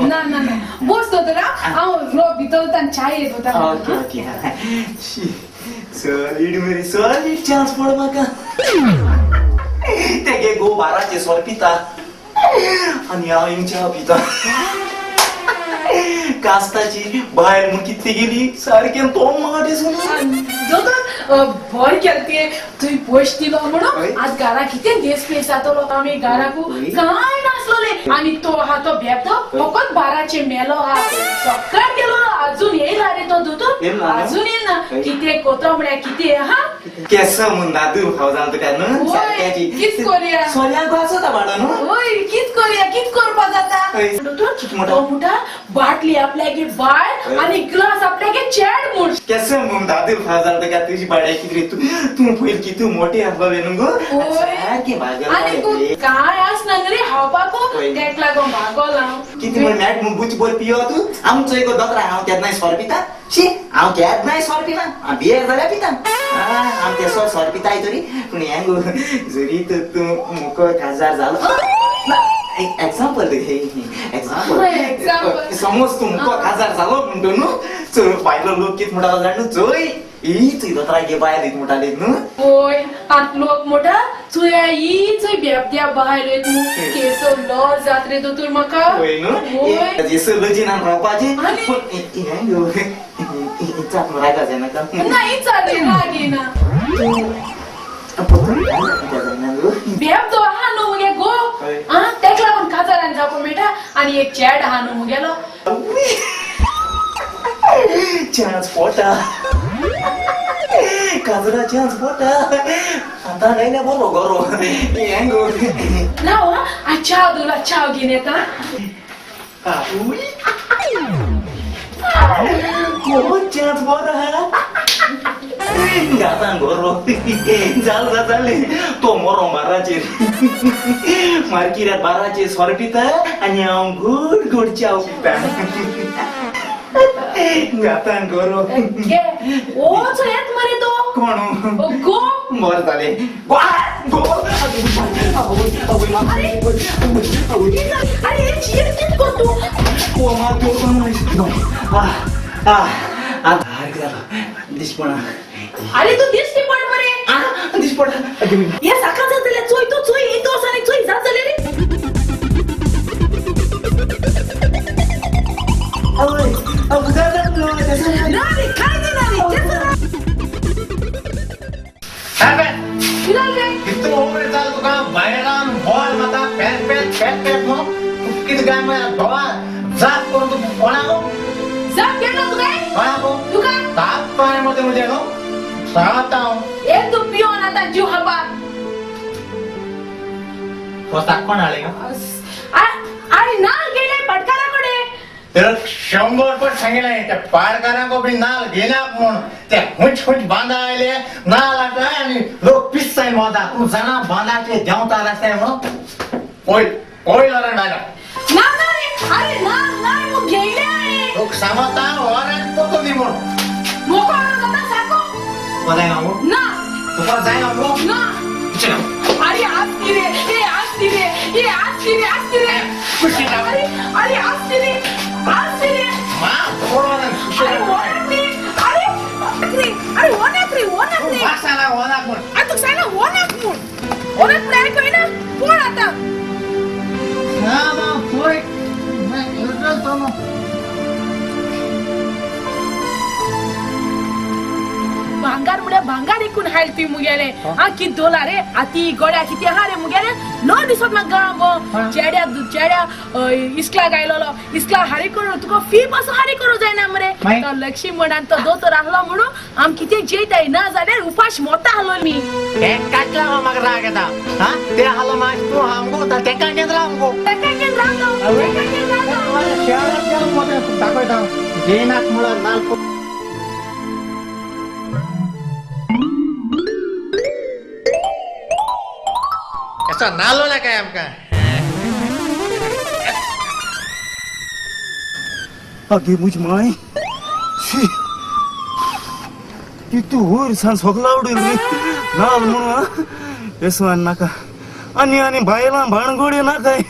Speaker 6: ना ना ना बस दोतोर, हांव रो भितर च्या येत वता.
Speaker 1: Okay okay. सॉलिड मरे, सॉलिड चान्स पड म्हाका. तेगे गो बाराचे सोर पिता आनी हांव हिंग च्या पिता. कास्ताची बायल म्हूण कितली गेली सारकें तोंड म्हाका दिसून.
Speaker 6: दोतोर बरें केलें तुवें, तुवें पयशे दिलो म्हणून आज घरा कितें देस पेस जातलो. आमी घराकू कांय नासलोलें आनी तो आहा तो बेबदो फकत बाराचे मेलो आहा. सकाळ गेलो अजून येयला रे तो दोतोर, अजून येयना. कितें कोतो म्हळ्यार कितें आहा
Speaker 1: केस म्हूण दादू खाव जावन तुका न्हू.
Speaker 6: कित कोरया
Speaker 1: सोऱ्याक आसता बाडो न्हू.
Speaker 6: हय कित कोरया, कित करपा जाता दोतोर? तो म्हणटा बाटली आपल्यागे बाय आनी ग्लास आपल्यागे चेड म्हूण.
Speaker 1: केस म्हूण दादू खाव जावन तुका तुजी बाड्या कितें तूं तूं पयर कितू मोटी आसलोलें न्हू गो.
Speaker 6: आनी तूं कांय आसना न्हू रे खावपाकू, तेका लागून भागोल हांव.
Speaker 1: कितें म्हण मॅट म्हूण बुच बोर पियो तूं? आमचो एक दोतोर हांव केन्नाय सोर पिता? शी हांव केन्नाय सोर पिना. हांव बियर जाल्यार पिता. हांव तेसो सोर पिताय तरी. पूण हें गो जरी तर तूं मुको काजार जालो, एक्झाम्पल एक्झाम्पल, समज तूं मुको काजार जालो म्हणटो न्हू, चल बायलो लोक कितें म्हणटालो जाण न्हू, चोय ही तुय दोतोरागे बायल येत म्हणटाली न्हू.
Speaker 6: वय आतां लोक म्हणटा चोया ही चोय बेबद्या बायल येत न्हू, केसो लज जात रे दोतोर म्हाका.
Speaker 1: वय न्हू, जेसो लजीनान रावपाचें. पूण हें गो इचाक रागा जायना का?
Speaker 6: ना इचाक राग येना. बेबदो आहा न्हू मुगे गो, आं तेका लागून काजारान जावपाक मेळटा. आनी एक चेड आहा न्हू मुगेलो.
Speaker 1: चान्स पोटा काजरा, चान्स पोटा. आतां गायल्या बरो गोरो हें गो.
Speaker 6: ना आ च्या दिला, च्या घेवन येता.
Speaker 1: चान्स बरो आहा. गातां गोरो जाल जालें तो मोरो माराचेर मार्किऱ्यात बाराचेर सोर पिता आनी हांव गोड गोड च्याव पिता. गातां गोरो
Speaker 6: ओचो येत मरे तो
Speaker 1: कोण
Speaker 6: गो.
Speaker 1: बरें जालें गो गो.
Speaker 6: अरे कितें कर तूं?
Speaker 1: दिसपणा.
Speaker 6: अरे तूं दिश्टी पड मरे.
Speaker 1: दिसपड
Speaker 6: हे साका जातले चोय तूं, चोय येतो आसा न्ही, चोय जात जालें रे. ना रे काय ना रे
Speaker 7: कितू उमेद जाल तुका बायलान बॉल माता पॅट पॅट पॅट पॅट म्हणून कितें काय म्हळ्यार भोवा जात करून तूं कोणाक
Speaker 6: जाप केलो तुका?
Speaker 7: कोणाक
Speaker 6: तुका
Speaker 7: ताप पाय मध्ये म्हणजे न्हू सांगता हांव.
Speaker 6: एक तूं पिवन आतां जीव खापा.
Speaker 7: कोसाक कोण हाडलें?
Speaker 6: अरे नाल गेले पटकारा कडेन.
Speaker 7: तर 100 पट सांगितलें त्या पाडकारांक बी नाल घेनाक म्हूण. ते हुंच हुंच बांदा आयले नाल हाडटाय आनी लोक पिस्साय मोदा. तूं जाणा बांदाचे देंवता आसताय म्हणून पयल पयल वरण आयलो.
Speaker 6: ना ना रे, अरे ना ना मग घेयले हांवें.
Speaker 7: लोक सांगता वरण पोतून दी म्हणून.
Speaker 6: मोको वरण जाता सारको.
Speaker 7: तुका जायना मगो?
Speaker 6: ना.
Speaker 7: तुका जायना मगो?
Speaker 6: ना.
Speaker 7: चल.
Speaker 6: अरे आसती रे, ए आसती रे, ए आसती रे, आसती रे. अरे अरे आसते रे आसते रे. अरे होनाक रे. अरे रे अरे होनाक रे होनाक रे. अरे तुका सांगला होनाक म्हूण. होनाक म्हूण हांवें कळना कोण आतां. भांगार म्हळ्यार भांगार इकून हायल ती मुगेले. हा कित दोला रे आती गोड्या कितें आहा रे मुगेले नो दिसत म्हाका गांव चेड्या चेड्या इस्कलाक आयलोलो इस्कला हारी करून तुका फी पासून हारी करूं जायना मरे. तो लक्ष्मणान तो दोतोर आहलो म्हणून आम कितें जेयताय ना जाल्यार उपाश मोता आहलो मी.
Speaker 7: काटला म्हाका राग येता. हा ते आहलो मागीर तूं आमगो तेका घेवन राव मुगो.
Speaker 6: तेका घेवन राव तेका घेवन राव.
Speaker 7: शहरात गेलो दाखयता जेनाक म्हळ्यार नाल. नालो ना काय आमकां.
Speaker 1: अगे मुज my ती तूं वयर सान सोगला उडयल रे नाल म्हणून येसवान नाका आनी आनी बायलां भाणगोड्यो नाकाय.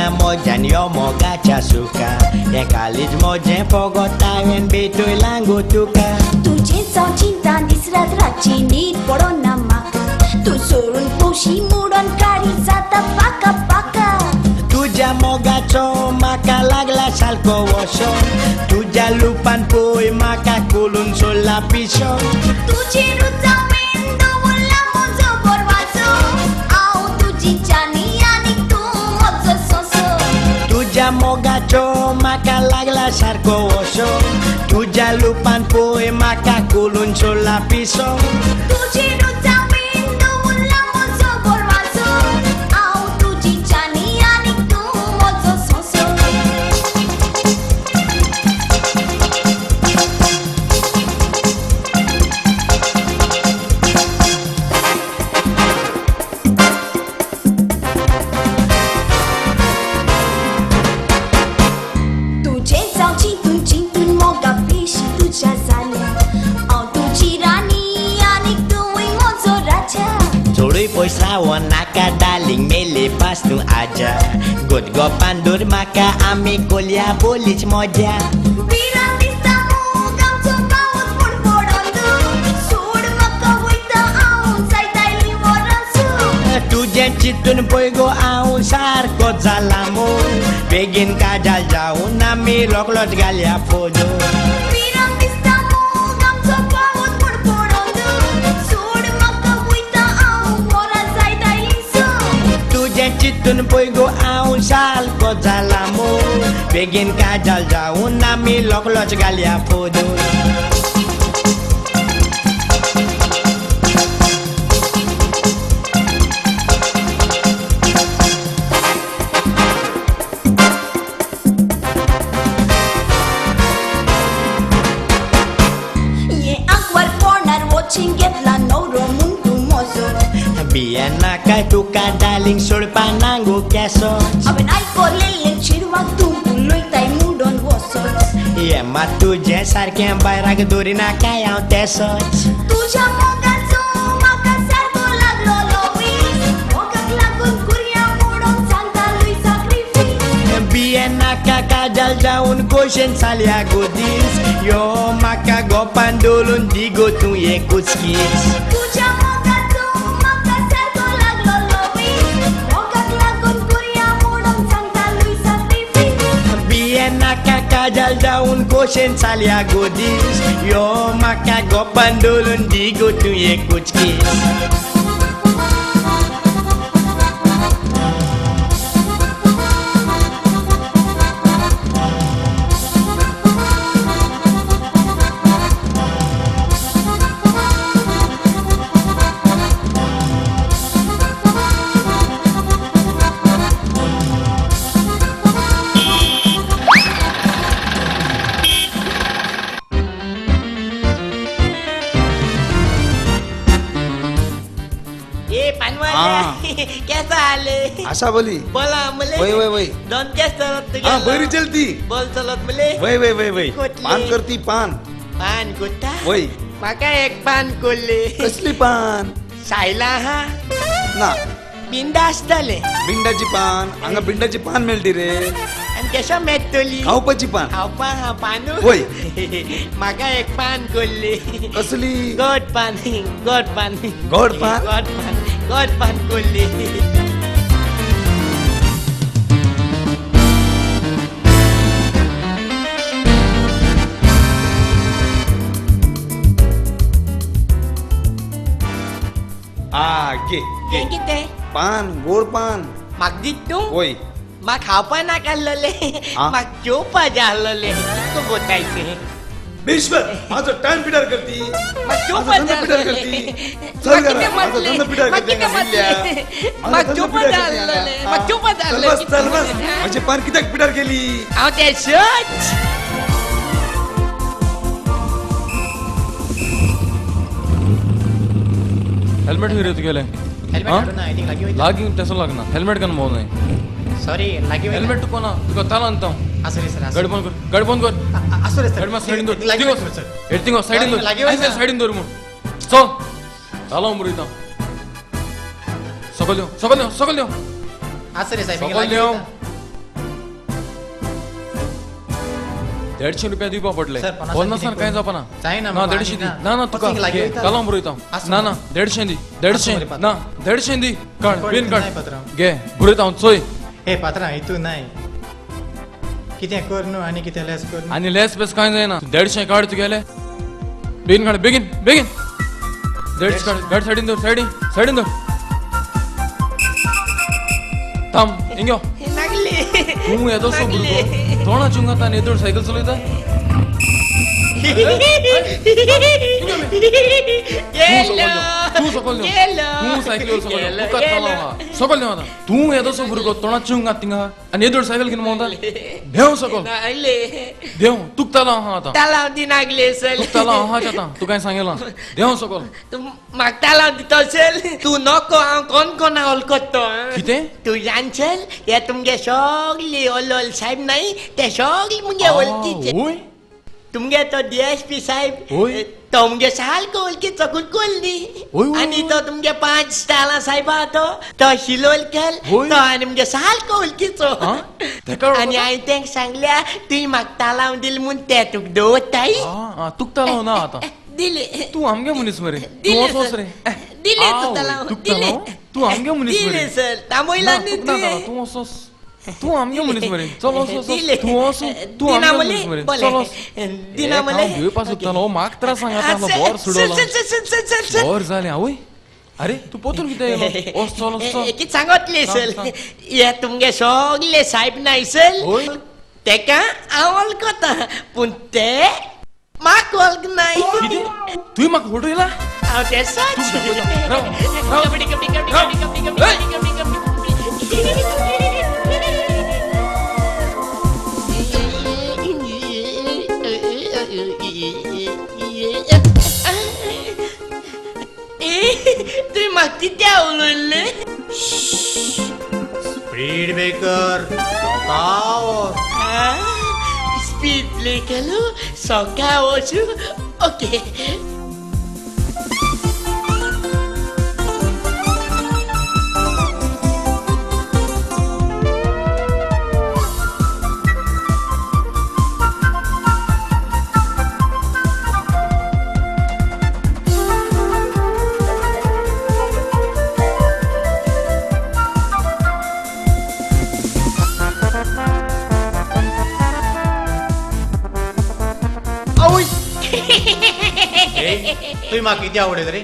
Speaker 9: मोज्यान यो मोगाच्या सुका हें कालीज मोजें फोगोता हांवें बेटूय लागू तुका.
Speaker 8: तुजें जावं चिंता दीस रात रातची न्हीद पडना म्हाका. तूं सोडून पोशी मोडून काळी जाता पाका पाका.
Speaker 9: तुज्या मोगाचो म्हाका लागला सारको वसो. तुज्या लुपान पळय म्हाका कोलून सोडला पिसो.
Speaker 8: तुजें रुचावें दवरला म्हजो बरवाचो. हांव तुजी चानी आनी तूं म्हजो सोंसो.
Speaker 9: तुज्या मोगाचो म्हाका लागला सारको वसो. तुज्या लुपान पळय म्हाका कोलून सोडला पिसो.
Speaker 8: तुजें रुचावें दवरला म्हजो बरवाचो. हांव तुजी चानी आनी तूं म्हजो सोंसो. तुजें जावं चिंतून चिंतून मोगा पिशी तुज्या जाल्या. हांव तुजी राणी आनी तूंय म्हजो राजा.
Speaker 9: चडूय पयस रावो नाका डार्लिंग मेले पास तूं आजा. गोदगोपान दवर म्हाका आमी कोलया बोलीच मजा.
Speaker 8: भिरांत दिसता मोग आमचो पावस म्हूण पडोन तूं. सोड म्हाका वयता हांव जायतायली वरांसू.
Speaker 9: तुजें चिंतून पळय गो हांव सारको जाला मोग. बेगीन काजाल जावन आमी रोखडोच घालया फोजो.
Speaker 8: भिरांत दिसता मोग आमचो पावस म्हूण पडोन तूं. सोड म्हाका वयता हांव वरां जायतायली सो.
Speaker 9: तुजें चिंतून पळय गो हांव सारको जाला मोग. बेगीन काजाल जावन आमी रोखडोच घालया फोजो.
Speaker 8: घेतला नवरो म्हूण तूं म्हजो.
Speaker 9: भियेनाका तुका डार्लिंग सोडपा ना गो केसो.
Speaker 8: हांवें आयकलेलें चेडवाक तूं उलयताय मुडोन वसोच.
Speaker 9: हें मात तुजें सारकें बायराक दवरिनाकाय हांव तेसोच.
Speaker 8: तुज्या मोगाचो म्हाका सारको लागलोलो वीस. मोगाक लागून कुरया मोडून सांगता लुय साक्रिफीस.
Speaker 9: भियेनाका काजाल जावन कोशेन सालया गो दीस. यो म्हाका गोपान दवरून दी गो तूं एकूच कीस.
Speaker 8: तुज्या मोगाचो म्हाका सारको लागलोलो वीस. मोगाक लागून कुरया मोडून सांगता लुय साक्रिफीस.
Speaker 9: भियेनाका काजाल जावन कोशेन सालया गो दीस. यो म्हाका गोपान दवरून दी गो तूं एकूच कीस.
Speaker 3: ए पानवाले कैसा हाल है?
Speaker 10: आशा बोली
Speaker 3: बोला मले.
Speaker 10: वय वय वय.
Speaker 3: दोन केस चलत तुगे?
Speaker 10: हा बरी चलती.
Speaker 3: बोल चलत मले.
Speaker 10: वय वय वय वय.
Speaker 3: कोतली.
Speaker 10: पान करती पान.
Speaker 3: पान कोता?
Speaker 10: वय.
Speaker 3: माका एक पान कोल्ले.
Speaker 10: कसली पान?
Speaker 3: सायला हा
Speaker 10: ना
Speaker 3: बिंडा आसतले.
Speaker 10: बिंडाची पान हांगा बिंडाची पान मेळटी रे.
Speaker 3: आनी केशा मेळटली?
Speaker 10: खावपाची पान.
Speaker 3: खावपा हा पान.
Speaker 10: वय.
Speaker 3: माका एक पान कोल्ली.
Speaker 10: कसली?
Speaker 3: गोड पान. गोड पान.
Speaker 10: गोड पान?
Speaker 3: गोड पान. गोड पान कोल्ली.
Speaker 10: आ घे घे.
Speaker 3: कितें?
Speaker 10: पान गोड पान.
Speaker 3: म्हाका दीत तूं?
Speaker 10: वय.
Speaker 3: म्हाका खावपा नाका आसलेले, म्हाका जेवपा जाय आसलेले. कितको गोताय तें?
Speaker 10: भीष्म माझो टाइम पिटार करती.
Speaker 3: माझो
Speaker 10: धंदो पिटार करती. चल घरा माझो धंदो पिटार करती.
Speaker 3: म्हाका जेवपा जाय आसलेले, म्हाका जेवपा जाय
Speaker 10: चल
Speaker 3: आसलेले.
Speaker 10: बस चल बस. म्हजें पान कित्याक पिटार केली?
Speaker 3: हांव तें सच.
Speaker 11: हेल्मेट खंय रे तुगेलें? लागीं तेसो लागना. हेल्मेट केन्ना भोंवनाय?
Speaker 7: सॉरी लागीं.
Speaker 11: हेल्मेट तुका ना, तुका तालान हांव.
Speaker 7: आसूं रे सर.
Speaker 11: गाडी बंद कर, गाडी बंद कर.
Speaker 7: आसूं रे सर.
Speaker 11: गाडी मात सायडीन दवर. थिंग वच हेड, थिंग वच सायडीन दवर. आयज सायडीन दवर म्हूण. चल तालांव बरयता. सकयल यो, सकयल यो, सकयल यो.
Speaker 7: आसूं रे साहेब.
Speaker 11: सकयल यो. 150 रुपया दिवपा पडले. पन्नासान कांय जावपा ना. ना 150 दी. ना ना तुका तालांव बरयता. ना ना 150 दी. 150 ना 150 दी. काड बीन काड घे बरयता हांव चोय.
Speaker 7: हे पात्रां हितू नाय कितें कर न्हू आनी कितें लेस कर.
Speaker 11: आनी लेस बेस कांय जायना. 150 काड तुगेले. बेगीन काड बेगीन बेगीन. 150 काड. गाडी सायडीन दवर. सायडीन सायडीन दवर. थांब हिंग यो. तूं येदोसो भुरगो तोंडा चुंगाता आनी येदोळ सायकल चलयता? तूं सकयल देंव. तूं सायकलीर सकयल देंव. तुका तालांव आहा. सकयल देंव आतां. तूं येदोसो भुरगो तोंडा चुंगात थिंगा आनी येदोळ सायकल घेवन भोंवता? देंव सकयल देंव. तुका तालांव आहा आतां.
Speaker 3: तालांव दिनागले सर.
Speaker 11: तुका तालांव आहाच आतां. तुका हांवें सांगिलां. देंव सकयल.
Speaker 3: म्हाका तालांव दितो सर. तूं नको हांव कोण कोणा वळखतो.
Speaker 11: कितें?
Speaker 3: तूं जाण सर, हे तुमगे सगळे ओलोल साहेब नाही ते सगळे मुगे वळखीचे. तुमगे तो DSP साहेब तो मुगे सारको वळखीचो कुलकुल्ली. आनी तो तुमगे 5 तालां साहेब आहा तो तो शिलोलकर तो आनी मुगे सारको वळखीचो. आनी हांवें तेंक सांगल्या तुवें म्हाका तालांव दिल म्हूण ते तुका दवरताय.
Speaker 11: तुका तालांव ना आतां.
Speaker 3: दिले.
Speaker 11: तूं आमगे मनीस मरे. तूं वच रे.
Speaker 3: दिले तूं तालांव. दिले.
Speaker 11: तूं आमगे मनीस मरे.
Speaker 3: दिले सर. तांबयला न्ही तुवें.
Speaker 11: तूं वचोस. तूं आमगे मनीस मरे. चल वच वच. तूं वच. तूं आमगे मनीस मरे. चल वच. हांव घेवपा सोदतालो. म्हाका त्रास सांगता बोर सुडोवला. बोर जालें आवय. अरे तूं पोतून कितें येयलो? वच चल वच चल.
Speaker 3: कितें सांगतलें सर. हे तुमगे सगळे साहेब नाय सर तेका हांव वळखता पूण ते म्हाका वळखनाय.
Speaker 11: तुवें म्हाका फटयला?
Speaker 3: हांव तें सच. कबड्डी कबड्डी कबड्डी कबड्डी कबड्डी कबड्डी कबड्डी. तुवें म्हाका कित्याक उलयल्लें?
Speaker 7: स्पीड ब्रेकर
Speaker 3: स्पीड ब्रेकर सोका वचू. ओके.
Speaker 7: तुवें म्हाका कितें आवडयता रे?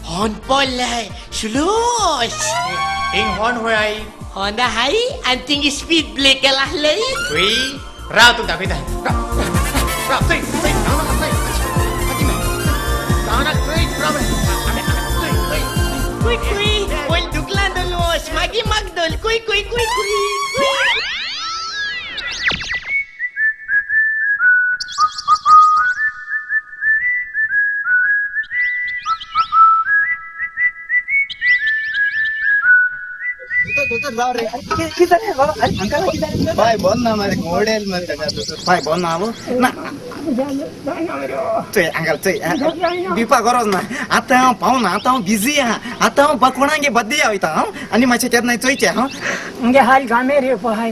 Speaker 3: हॉर्न पडलाय स्लो.
Speaker 7: हिंग हॉर्न खंय I?
Speaker 3: Horn आहाय आनी थिंग स्पीड ब्रेकर आसले.
Speaker 7: राव तुका दाखयता. राव थंय थंय
Speaker 3: कुय कुय पयलीं दुकलां धोल वच मागीर म्हाका धोल. कुय कुय कुय कुय.
Speaker 5: दोतोर जाव रे. कितें जालें बाबा? हांकां कितें जालें? बाय बोल ना मरे, घोडेल मरे ताका दोतोर. बाय बोल ना हालो ना चोय अंकल चोय बिवपा गरज ना. आतां हांव पावना, आतां हांव बिजी आहा. आतां हांव कोणागे बद्दी वयता हांव आनी मातशें तेन्ना चोयचें हांव.
Speaker 12: मुगे हाल गामे रे पहाय.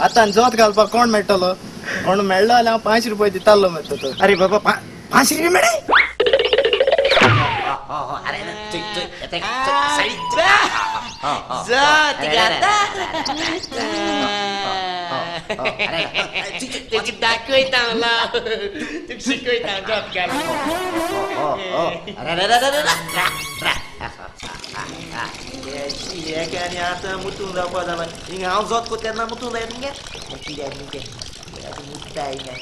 Speaker 5: आतां जोत घालपाक कोण मेळटलो? कोण मेळ्ळो जाल्यार हांव 5 रुपये दितालो मरे दोतोर. अरे बाबा 5 रुपये मेळ्ळे?
Speaker 9: तुका दाखयता मला, तुका शिकयता जोत घाल.
Speaker 1: आनी आतां मुतून जावपा जाला. हिंगा हांव जोत कोता तेन्ना मुतून जाय मुगे. कित्याक मुगे मुत्ता हिंगा.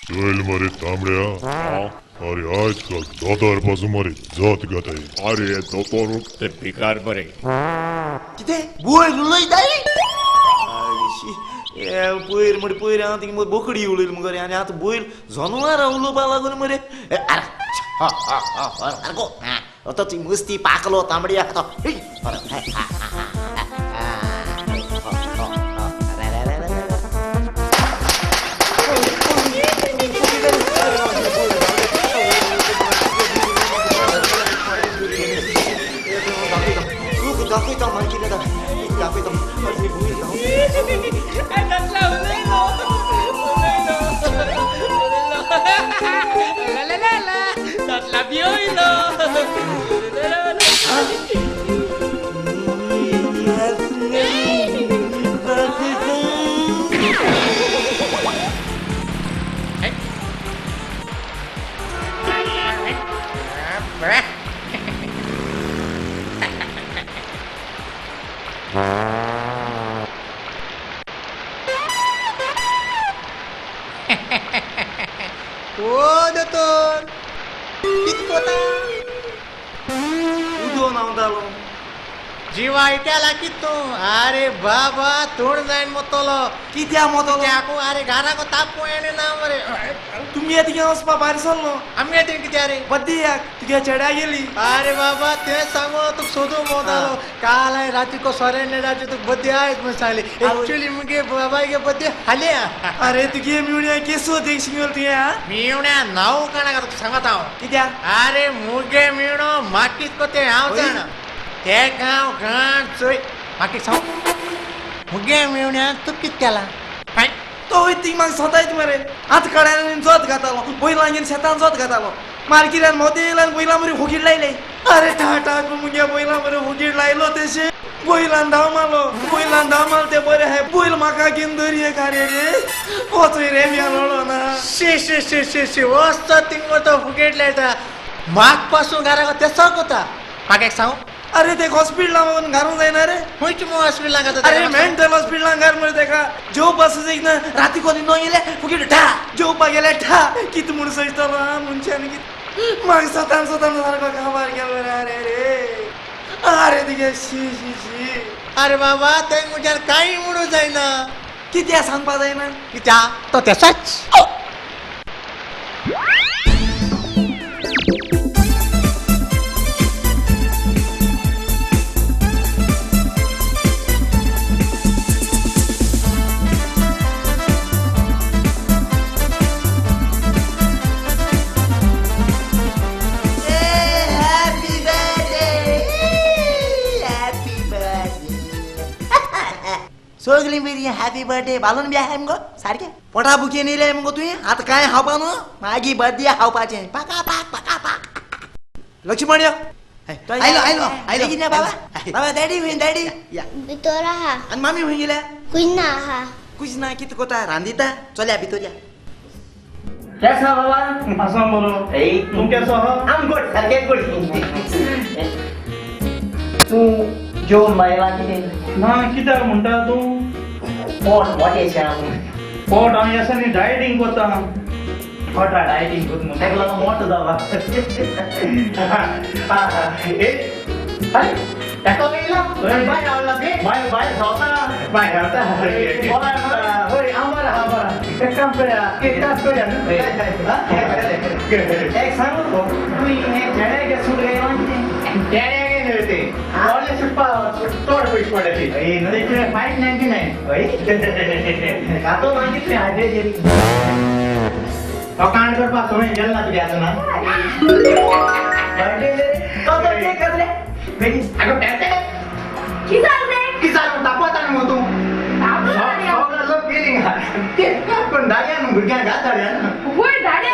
Speaker 13: चल मरे तांबड्या, अरे आजकाल दोतोर पासून मरे जोत घेताय. अरे दोतोर ते भिकार मरे.
Speaker 1: कितें वयर उलयताय? पयर मरे पयर हांव तिंगा बोकडी उलयली मुगो रे, आनी आतां बैल जनावरां उलोवपा लागून मरे. सारको आतां ती मस्ती पाकलो तांबडी आतां. दाखयता मागीर दाखयता.
Speaker 7: ओ दोतोर कितें कोता?
Speaker 1: उदो न्हांवतालो.
Speaker 7: जिवा इट्याला कित तूं? अरे बाबा तोंड जायन मोतलो.
Speaker 1: कित्याक मोतलो?
Speaker 7: कित्याकू? अरे घराको तापू येणें ना मरे.
Speaker 1: तुमगे तिगे वचपा भायर सरलो.
Speaker 7: आमगे थिंग कित्याक रे?
Speaker 1: बद्दियाक तुगे चेड्या गेली.
Speaker 7: अरे बाबा तें सांगो तुका सोदूंक भोंवतालो. काल हांवें रातीको सोऱ्यान नेडाचे तुका बद्दी आयज म्हूण सांगली. एक्चुअली मुगे बाबागे बद्दी हाली.
Speaker 1: अरे तुगे मिवण्या केसो देख तुगे?
Speaker 7: मिवण्या नांव काणाक तुका सांगता हांव.
Speaker 1: कित्याक?
Speaker 7: अरे मुगे मिवणो माकीत कोते हांव जाणा. तेका हांव घाण चोय माकी सांग मुगे मिवण्यान तूं कितें केलां?
Speaker 1: तो वयता थिंग म्हाका सोदायत मरे. आतां कड्यान जोत घातालो, बैलांगेर शेतान जोत घातालो. मार्किरान मोदें येयलो आनी बैलां मरे हुगीड लायले. अरे ठाठाक मुगे बैलां मरे हुगीड लायलो तेशें बैलान धांव मारलो. बैलान धांव मारलो तें बरें आहाय. बैल म्हाका घेवन दर्ये काडये रे. वचूय रे मेळोळो ना.
Speaker 7: शी शी शी शी शी वचतो थिंग तो फुगेट लायता. म्हाक पासून घराक तेसो कोता. म्हाका एक सांग.
Speaker 1: अरे ते हॉस्पिटलां वचून घालूंक जायना रे.
Speaker 7: खंयच्या मुगो हॉस्पिटलां घालता?
Speaker 1: अरे मेंटल हॉस्पिटलां घाल मरे तेका. जेवपा सुद्दां ना राती कोनी न्हय येयले फुगीर ठा जेवपा गेले ठा. कितें म्हूण सोंसतलो आं मनशान कितें. म्हाका सतान सतान सारको काबार केलो रे. अरे रे अरे तुगे शी शी शी.
Speaker 7: अरे बाबा तें म्हज्यान कांय म्हणूं जायना.
Speaker 1: कित्याक सांगपा जायना?
Speaker 7: कित्याक तो तेसोच.
Speaker 1: सगळीं बरी हॅपी बर्थडे बालून बी आहाय मुगो सारकें. पोटा बुकेन येयलें मुगो तुवें. आतां कांय खावपा न्हू, मागीर बद्दी खावपाचें. पाका पाक पाका पाक. लक्ष्मण यो.
Speaker 5: आयलो आयलो आयलो.
Speaker 1: बेगीन या बाबा. बाबा डॅडी खंय? डॅडी
Speaker 8: भितर आहा.
Speaker 1: आनी मामी खंय गेल्या?
Speaker 8: कुजना आहा.
Speaker 1: कुजना कितें कोता? रांदिता. चल या भितर या.
Speaker 9: कैसा बाबा? आसा बरो. तूं केसो आहा?
Speaker 1: आम गुड, सारकें गुड.
Speaker 4: तूं जेवण बायला कितें?
Speaker 9: ना कित्याक म्हणटा तूं?
Speaker 4: पोट मोटेशें आहा.
Speaker 9: पोट हांव ह्या दिसांनी डायटींग कोता. पोटा डायटींग कोत म्हणून
Speaker 4: ताका लागून मोटो जाला.
Speaker 7: ताका येयला बाय आवडला
Speaker 9: बाय बाय खावता बाय खावता.
Speaker 7: हय हांव बरो हांव बरो. एक काम करया, एक काम करया.
Speaker 4: एक सांगू तुवें हें चेड्यागे सूट घायलां कितें?
Speaker 7: चेड्यागे नाइन ते व्हडले सुटपा चड पयशे पडले ते 599. हय
Speaker 1: खातो मागीर तुवें हाडले
Speaker 7: फकाण करपाक समय गेल ना तुगे आतां ना
Speaker 1: तो तो केक खातले
Speaker 7: अगं पेटे
Speaker 6: की जालें रे?
Speaker 7: की जालें तापता न्हू तूं सगळो लोक गेली ते पण धाडया न्हू भुरग्यांक घात धाडया
Speaker 6: वय धाडया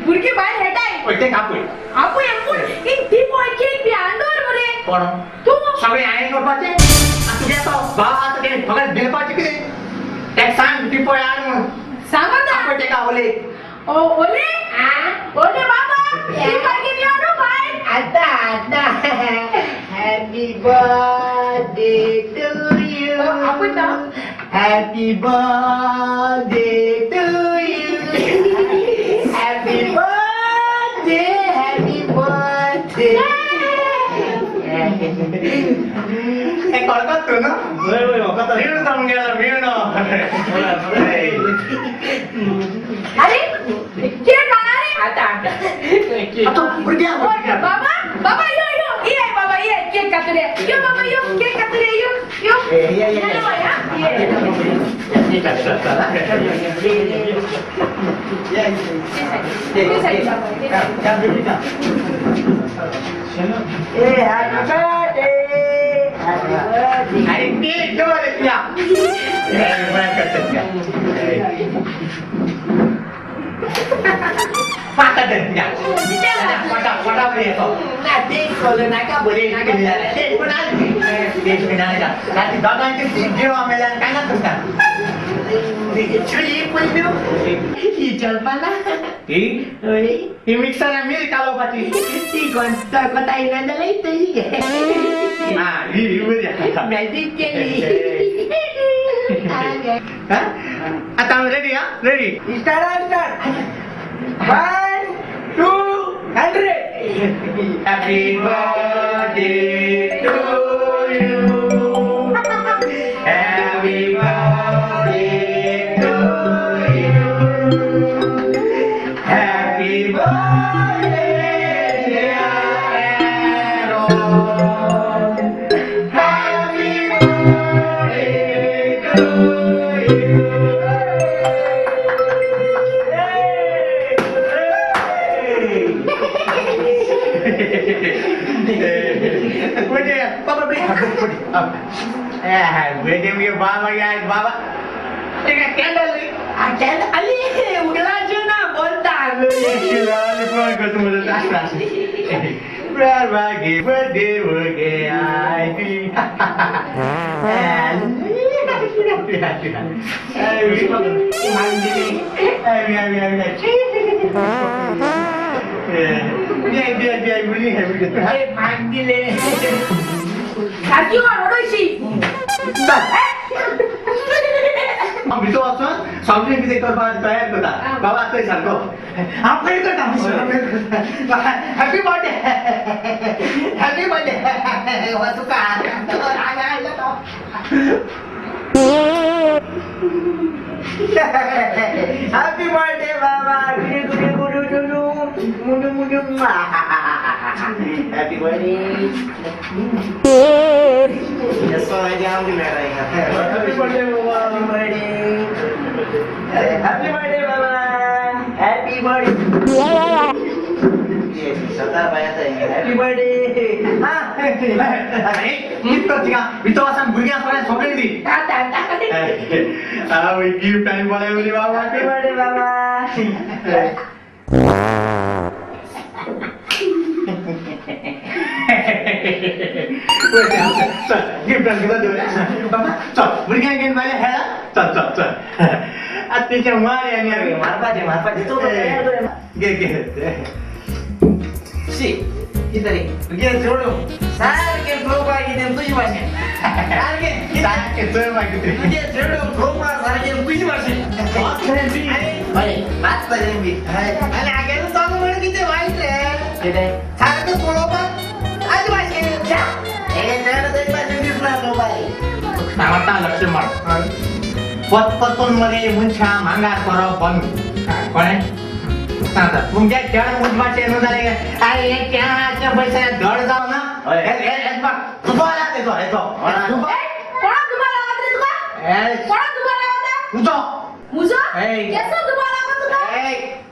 Speaker 6: भुरगीं भायर खेळटाय
Speaker 7: पळय तेंका आपय
Speaker 6: आपय पूण एक ती पळय केक बी हाडून मरे
Speaker 7: कोण
Speaker 6: तूं
Speaker 7: सगळें हांवें करपाचें तुगे तो भाव आतां तें फकत भिलपाचें कितें तेका सांग ती पळय हाड म्हणून
Speaker 6: सांगता
Speaker 7: आपय तेका ओले
Speaker 6: ओले ओले बाबा ती पळय घेवन यो न्हू भायर
Speaker 3: आता आता हॅपी बर्थडे टू you.
Speaker 6: आपय ना
Speaker 3: happy birthday to you. Happy birthday, happy birthday.
Speaker 7: हे कळतात तूं न्हू
Speaker 1: वय वय म्हाका
Speaker 7: मेळून जावन गेलो मेळून.
Speaker 6: अरे केक हाडा रे आता
Speaker 7: आतां भुरग्यांक
Speaker 6: बाबा बाबा यो यो ये बाबा ये केक कातुरे यो बाबा यो केक कातुरे यो यो
Speaker 1: ये ये
Speaker 3: ये हॅपी बर्थडे हॅपी बर्थडे.
Speaker 7: अरे केक दवर तुया पाता तुया पटा पटा येतो
Speaker 3: ना ते खोल नाका बरे
Speaker 7: ते पण दोगांचे जेवा मेल्यान काय ना तुमकां
Speaker 3: ही चलपाना
Speaker 7: ही ही मिक्सर मिल्क कालोवपाची
Speaker 3: ती कोणता कोता येना जाल्यार तरी
Speaker 7: हा ही बरी आसा.
Speaker 3: मॅजीक केली.
Speaker 7: आतां हांव रेडी हा ready
Speaker 3: start start 1 2 100.
Speaker 7: Happy birthday to you. Happy birthday to you. Happy birthday, dear Aaron. Happy birthday to you. बाबा यार बाबा कॅन्डल
Speaker 3: अली उगलाचो ना बोलता
Speaker 6: सारकी ओरडोशी
Speaker 7: भितर वचून सगळें कितें करपाक तयार करता बाबा थंय सारको हांव खंय करता हॅपी बर्थडे हॅपी बर्थडे तुका राग आयलो तो.
Speaker 3: हॅपी बर्थडे बाबा. गुडू गुडू गुडू मुडू मुडू हॅपी बर्थडे.
Speaker 7: हॅपी बर्थडे बाबा.
Speaker 3: हॅपी बर्थडे बाबा. Happy birthday.
Speaker 1: Happy birthday.
Speaker 7: अरे कित करता भितर वचून भुरग्यांक सगळ्यांक सगळें दी गिफ्ट आनी बरें बाबा.
Speaker 3: हॅपी बर्थडे बाबा.
Speaker 7: चल गिफ्ट आनी कितें दवरया बाबा. चल भुरग्यांक घेवन भायले खेळा. चल चल चल आतां तेचें मार आनी
Speaker 1: मारपाचें मारपाचें
Speaker 7: घे घे
Speaker 1: शी कितें रे तुगे चेडूं सारकें चोवपाक कितें तुजे भाशेन सारकें
Speaker 7: सारकें चोय मागीर
Speaker 1: तुगे चेडूं चोवपाक सारकें तुजे भाशेन हय वाचतालें बी
Speaker 3: आनी हागेलें चलो म्हणून कितें वायट रे
Speaker 1: कितें
Speaker 3: सारकें पळोवपाक आजी भाशेन
Speaker 1: हे चेडूं तेजे भाशेन दिसना चोवपाक.
Speaker 7: सांगता लक्ष मार पत्पत्तून मरे मनशां मांगार करप बंद कळ्ळें सांगता तुमच्या खेळ मुजमाचे न्हू जालें आरे हे खेळाचे पयशे धड जावं ना.
Speaker 6: कोणाक दुबाव लागत रे तुका? कोणाक दुबाव लागत?
Speaker 7: मुजो
Speaker 6: मुजो केसो दुबाव लागत तुका?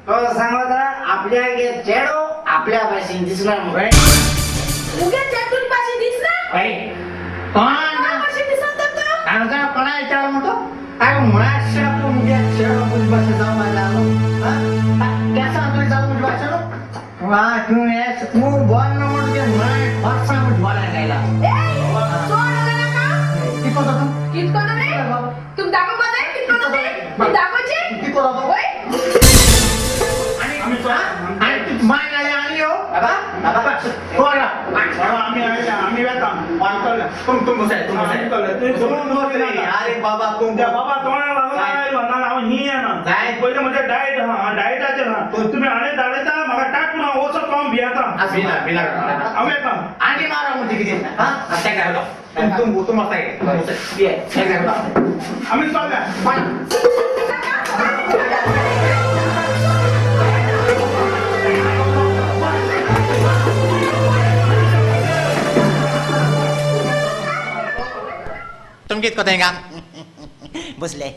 Speaker 1: तो सांगता आपल्या चेडो आपल्या भाशेन दिसना.
Speaker 6: मुगे चेडून भाशेन दिसना?
Speaker 7: कोणा
Speaker 6: भाशेन दिसता तर तो?
Speaker 7: सांगता कोणा विचार म्हणतो? अरे मुळाशा मुगे चेडो मुझ भाशे जावं लागलो. केसा तुझे जावं मुझ भाशे न्हू? वा तूं एस तूं बोल ना म्हणून तुगे माय वर्सां मुझ बोलायला गायला. कितको जाता?
Speaker 6: कितको जाता? तुम दाखोवपा जाय कितको जाता? तुम दाखोवचे?
Speaker 7: कितको जाता? आनी तूं माय गायला आनी यो बाबा बाबा कोण
Speaker 14: आमी आमी वेता
Speaker 7: तुम तुम बसाय तुम बसाय अरे बाबा तुम
Speaker 14: बाबा तोंडाक लागून आयलो ना हांव ही येना पयलीं म्हजें डायट आहा डायटाचेर आहा तुमी हाणें धाडयता म्हाका टाक ना वचत हांव भियेता. हांव येता
Speaker 7: आनी मारा म्हणजे कितें तुम तुम तुम बसाय
Speaker 14: आमी चल्ल्या.
Speaker 7: तुम कितको तेंगा
Speaker 1: बसले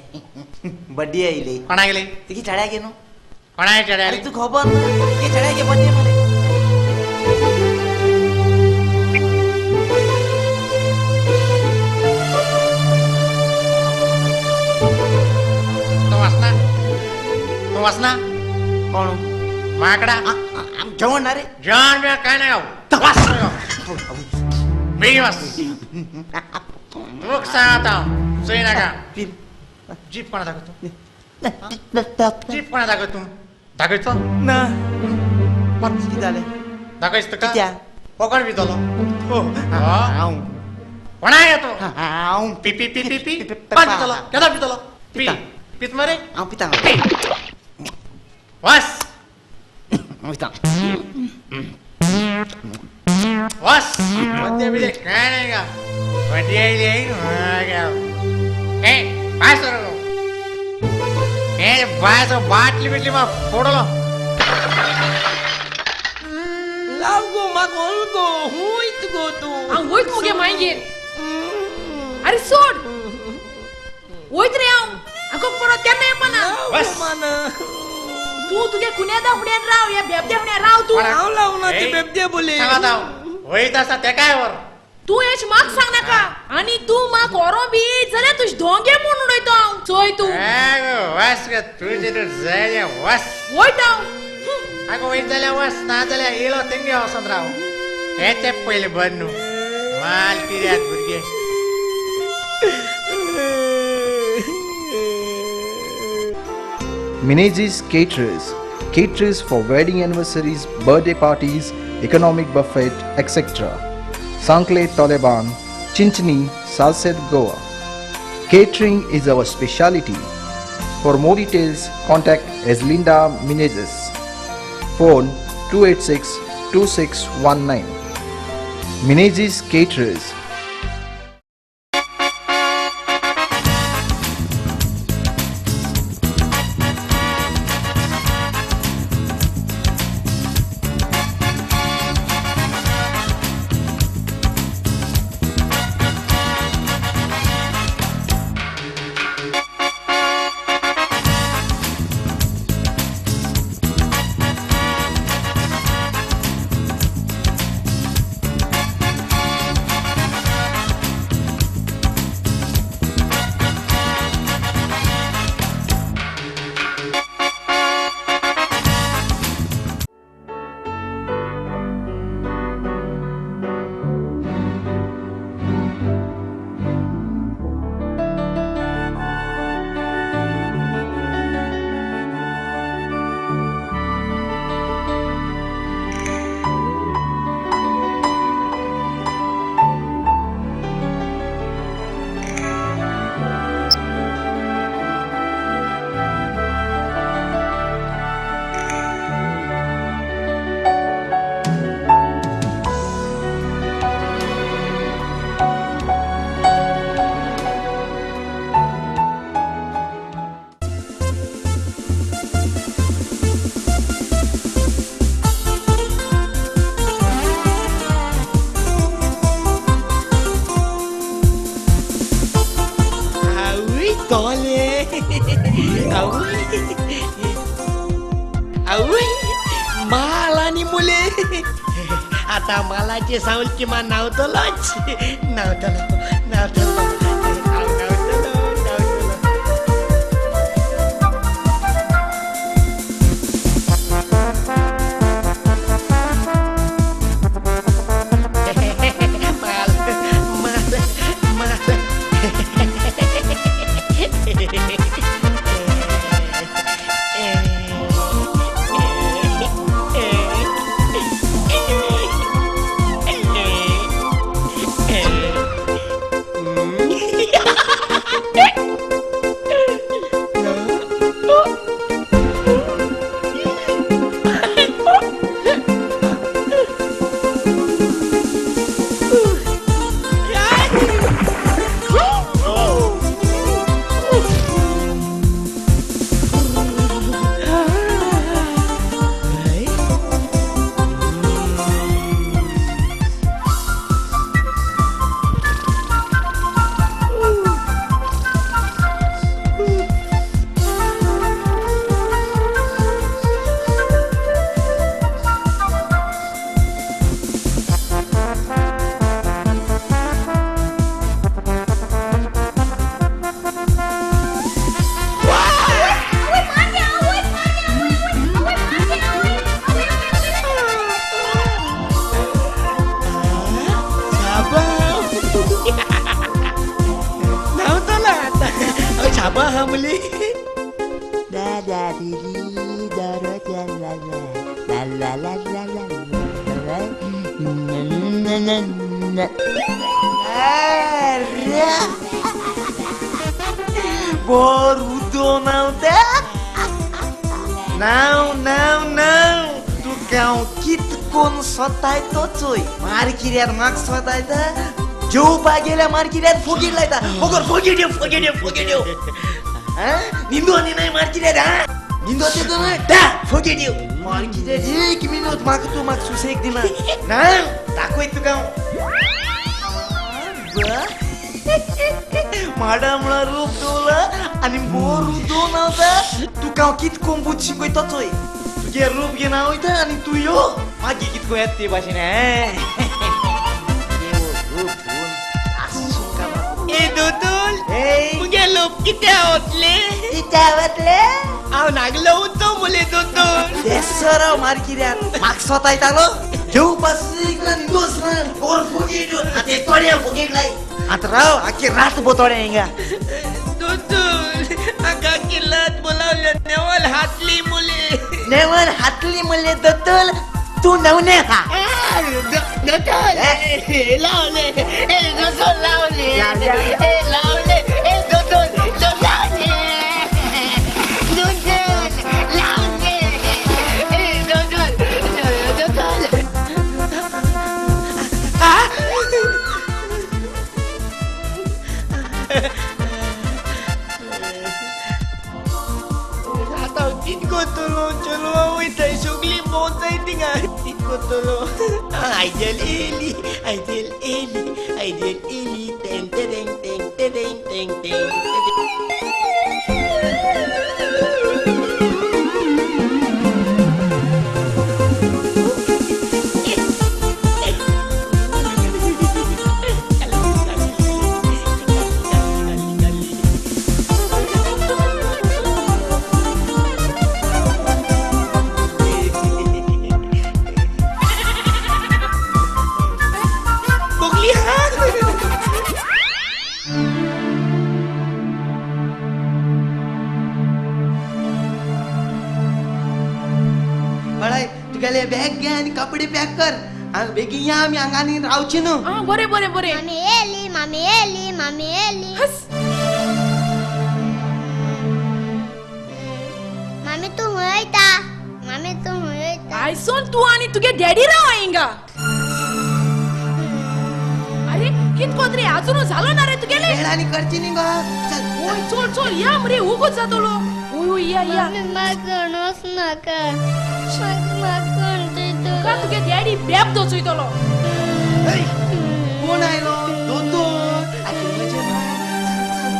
Speaker 1: बड्डी आयली.
Speaker 7: कोणा गेली?
Speaker 1: तिकी चेड्या गे न्हू.
Speaker 7: कोणा चेड्या?
Speaker 1: अरे तू खबर ना तिकी चेड्या गे बड्डी मरे.
Speaker 7: तूं वाचना? तूं वाचना?
Speaker 1: कोण?
Speaker 7: माकडा
Speaker 1: जेवण ना रे?
Speaker 7: जेवण बिवण काय नाही. वाच बेगीन वाच. तुका सांगता हांव चोय नाका. जीप कोणा दाखयतो? जीप कोणा दाखयतो? दाखयचो
Speaker 1: ना. कितें जालें?
Speaker 7: दाखयच तुका?
Speaker 1: कित्याक?
Speaker 7: हो कोण पितलो?
Speaker 1: हांव.
Speaker 7: कोणा येतो?
Speaker 1: हांव.
Speaker 7: P P P P P कोण पितलो? केन्ना पितलो? पी पीत मरे?
Speaker 1: हांव पिता.
Speaker 7: वास
Speaker 1: पिता
Speaker 7: वास मध्य बिले काय नाही का बड्डी आयली. ए भायर सरलो. ए भायर बाटली बिटली मा फोडलो.
Speaker 5: लाव गो म्हाका ओल गो हुंयत गो तूं.
Speaker 6: हांव वयत मुगे मागीर. अरे सोड वयत रे हांव. आगो परत केन्ना येवपाना. तूं तुगे कुन्यादा फुड्यान राव ह्या बेबद्या फुड्यान राव तूं.
Speaker 5: हांव लावना ते बेबदे बोले.
Speaker 7: सांगात हांव वयत आसा तेकाय व्हर.
Speaker 6: तूं हेच म्हाका सांग नाका. आनी तूं म्हाका व्हरो बी जाल्यार तुजे दोंगे म्हूण उडयतो हांव. चोय तूं
Speaker 7: वस गे तुजें तूं जाय वस.
Speaker 6: वयता हांव.
Speaker 7: आगो वयत जाल्यार वस ना जाल्यार येयलो तेंगे वचोन राव. हें तें पयलें बरें न्हू माल कित्याक भुरगे.
Speaker 15: Menezes Caterers, caterers for wedding anniversaries, birthday parties, economic buffet, etc. Sankle Taliban, Chinchini, Salcete, Goa. Catering is our speciality. For more details, contact Eslinda Menezes. Phone 286-2619. Menezes Caterers.
Speaker 9: आनी मुले आता मालाचे सावलकी मा नावतलोच नावतलो नावतलो नावतलो नावतलो. माल माल माल.
Speaker 1: मारकिऱ्यार म्हाका सोदायता जेवपा गेल्या मारकिऱ्यार फोगीर लायता फोगोर फोगेड्यो फोगेड्यो फोगेड्यो. निंदो न्ही न्हय मारकिऱ्यार हा निंदो तेतो न्हय टा फोगेड्यो मारकिऱ्यार एक मिनट म्हाका तूं म्हाका सुसेग दिना ना दाखय तुका हांव. माडा म्हळ्यार रूप दवरला आनी बोर दोन वता तुका हांव कितको बूत शिकयता चोय तुगे रूप घेवन वयता आनी तूं यो मागीर कितको येता ते भाशेन.
Speaker 9: मुगे लोक कित्या वतले
Speaker 1: कित्या वतले
Speaker 9: हांव नागलो उतो मुले दोतोर
Speaker 1: देसर हांव मारकिऱ्यार म्हाका सोतायतालो जेवपा सुद्दां निंदोस ना बोर फोगेड्यो आतां तोड्या फोगेड लाय आतां राव आख्खी रात बोतोड्या हिंगा.
Speaker 9: दोतोर हाका किल्लात बोलावल्या नेवल हातली मुले
Speaker 1: नेवल हातली मुले दोतोर तूं नवने हा
Speaker 9: दोतोर लावले दोतोर लावले लावले दोतोर लावले दोतोर लावले दोतोर दोतोर. आतां कित करतलो चलवा वयता सगळी भोंवताय थिंगा कित करतलो. आयजल एली आयजल एली आयजल एली टेंग टेंग टेंग टेंग टेंग टेंग.
Speaker 5: बॅग घे आनी कपडे पॅक कर बेगीन या आमी हांगा आनी रावची न्हू.
Speaker 6: बरें बरें बरें.
Speaker 8: मामी एली मामी एली मामी एली मामी तूं खंय वयता मामी तूं खंय वयता.
Speaker 6: आयसोन तूं आनी तुगे डॅडी राव हिंगा. अरे कित कोत रे अजून जालो ना रे तुगेले
Speaker 5: वेळ आनी करची न्ही गो. चल
Speaker 6: ओय चल चल या मरे उगोच जातलो. ओय ओय या या
Speaker 8: मामी म्हाका वच नाका
Speaker 6: तुका तुगे डॅडी बेब दचयतलो.
Speaker 5: कोण आयलो दोतोर आनी चल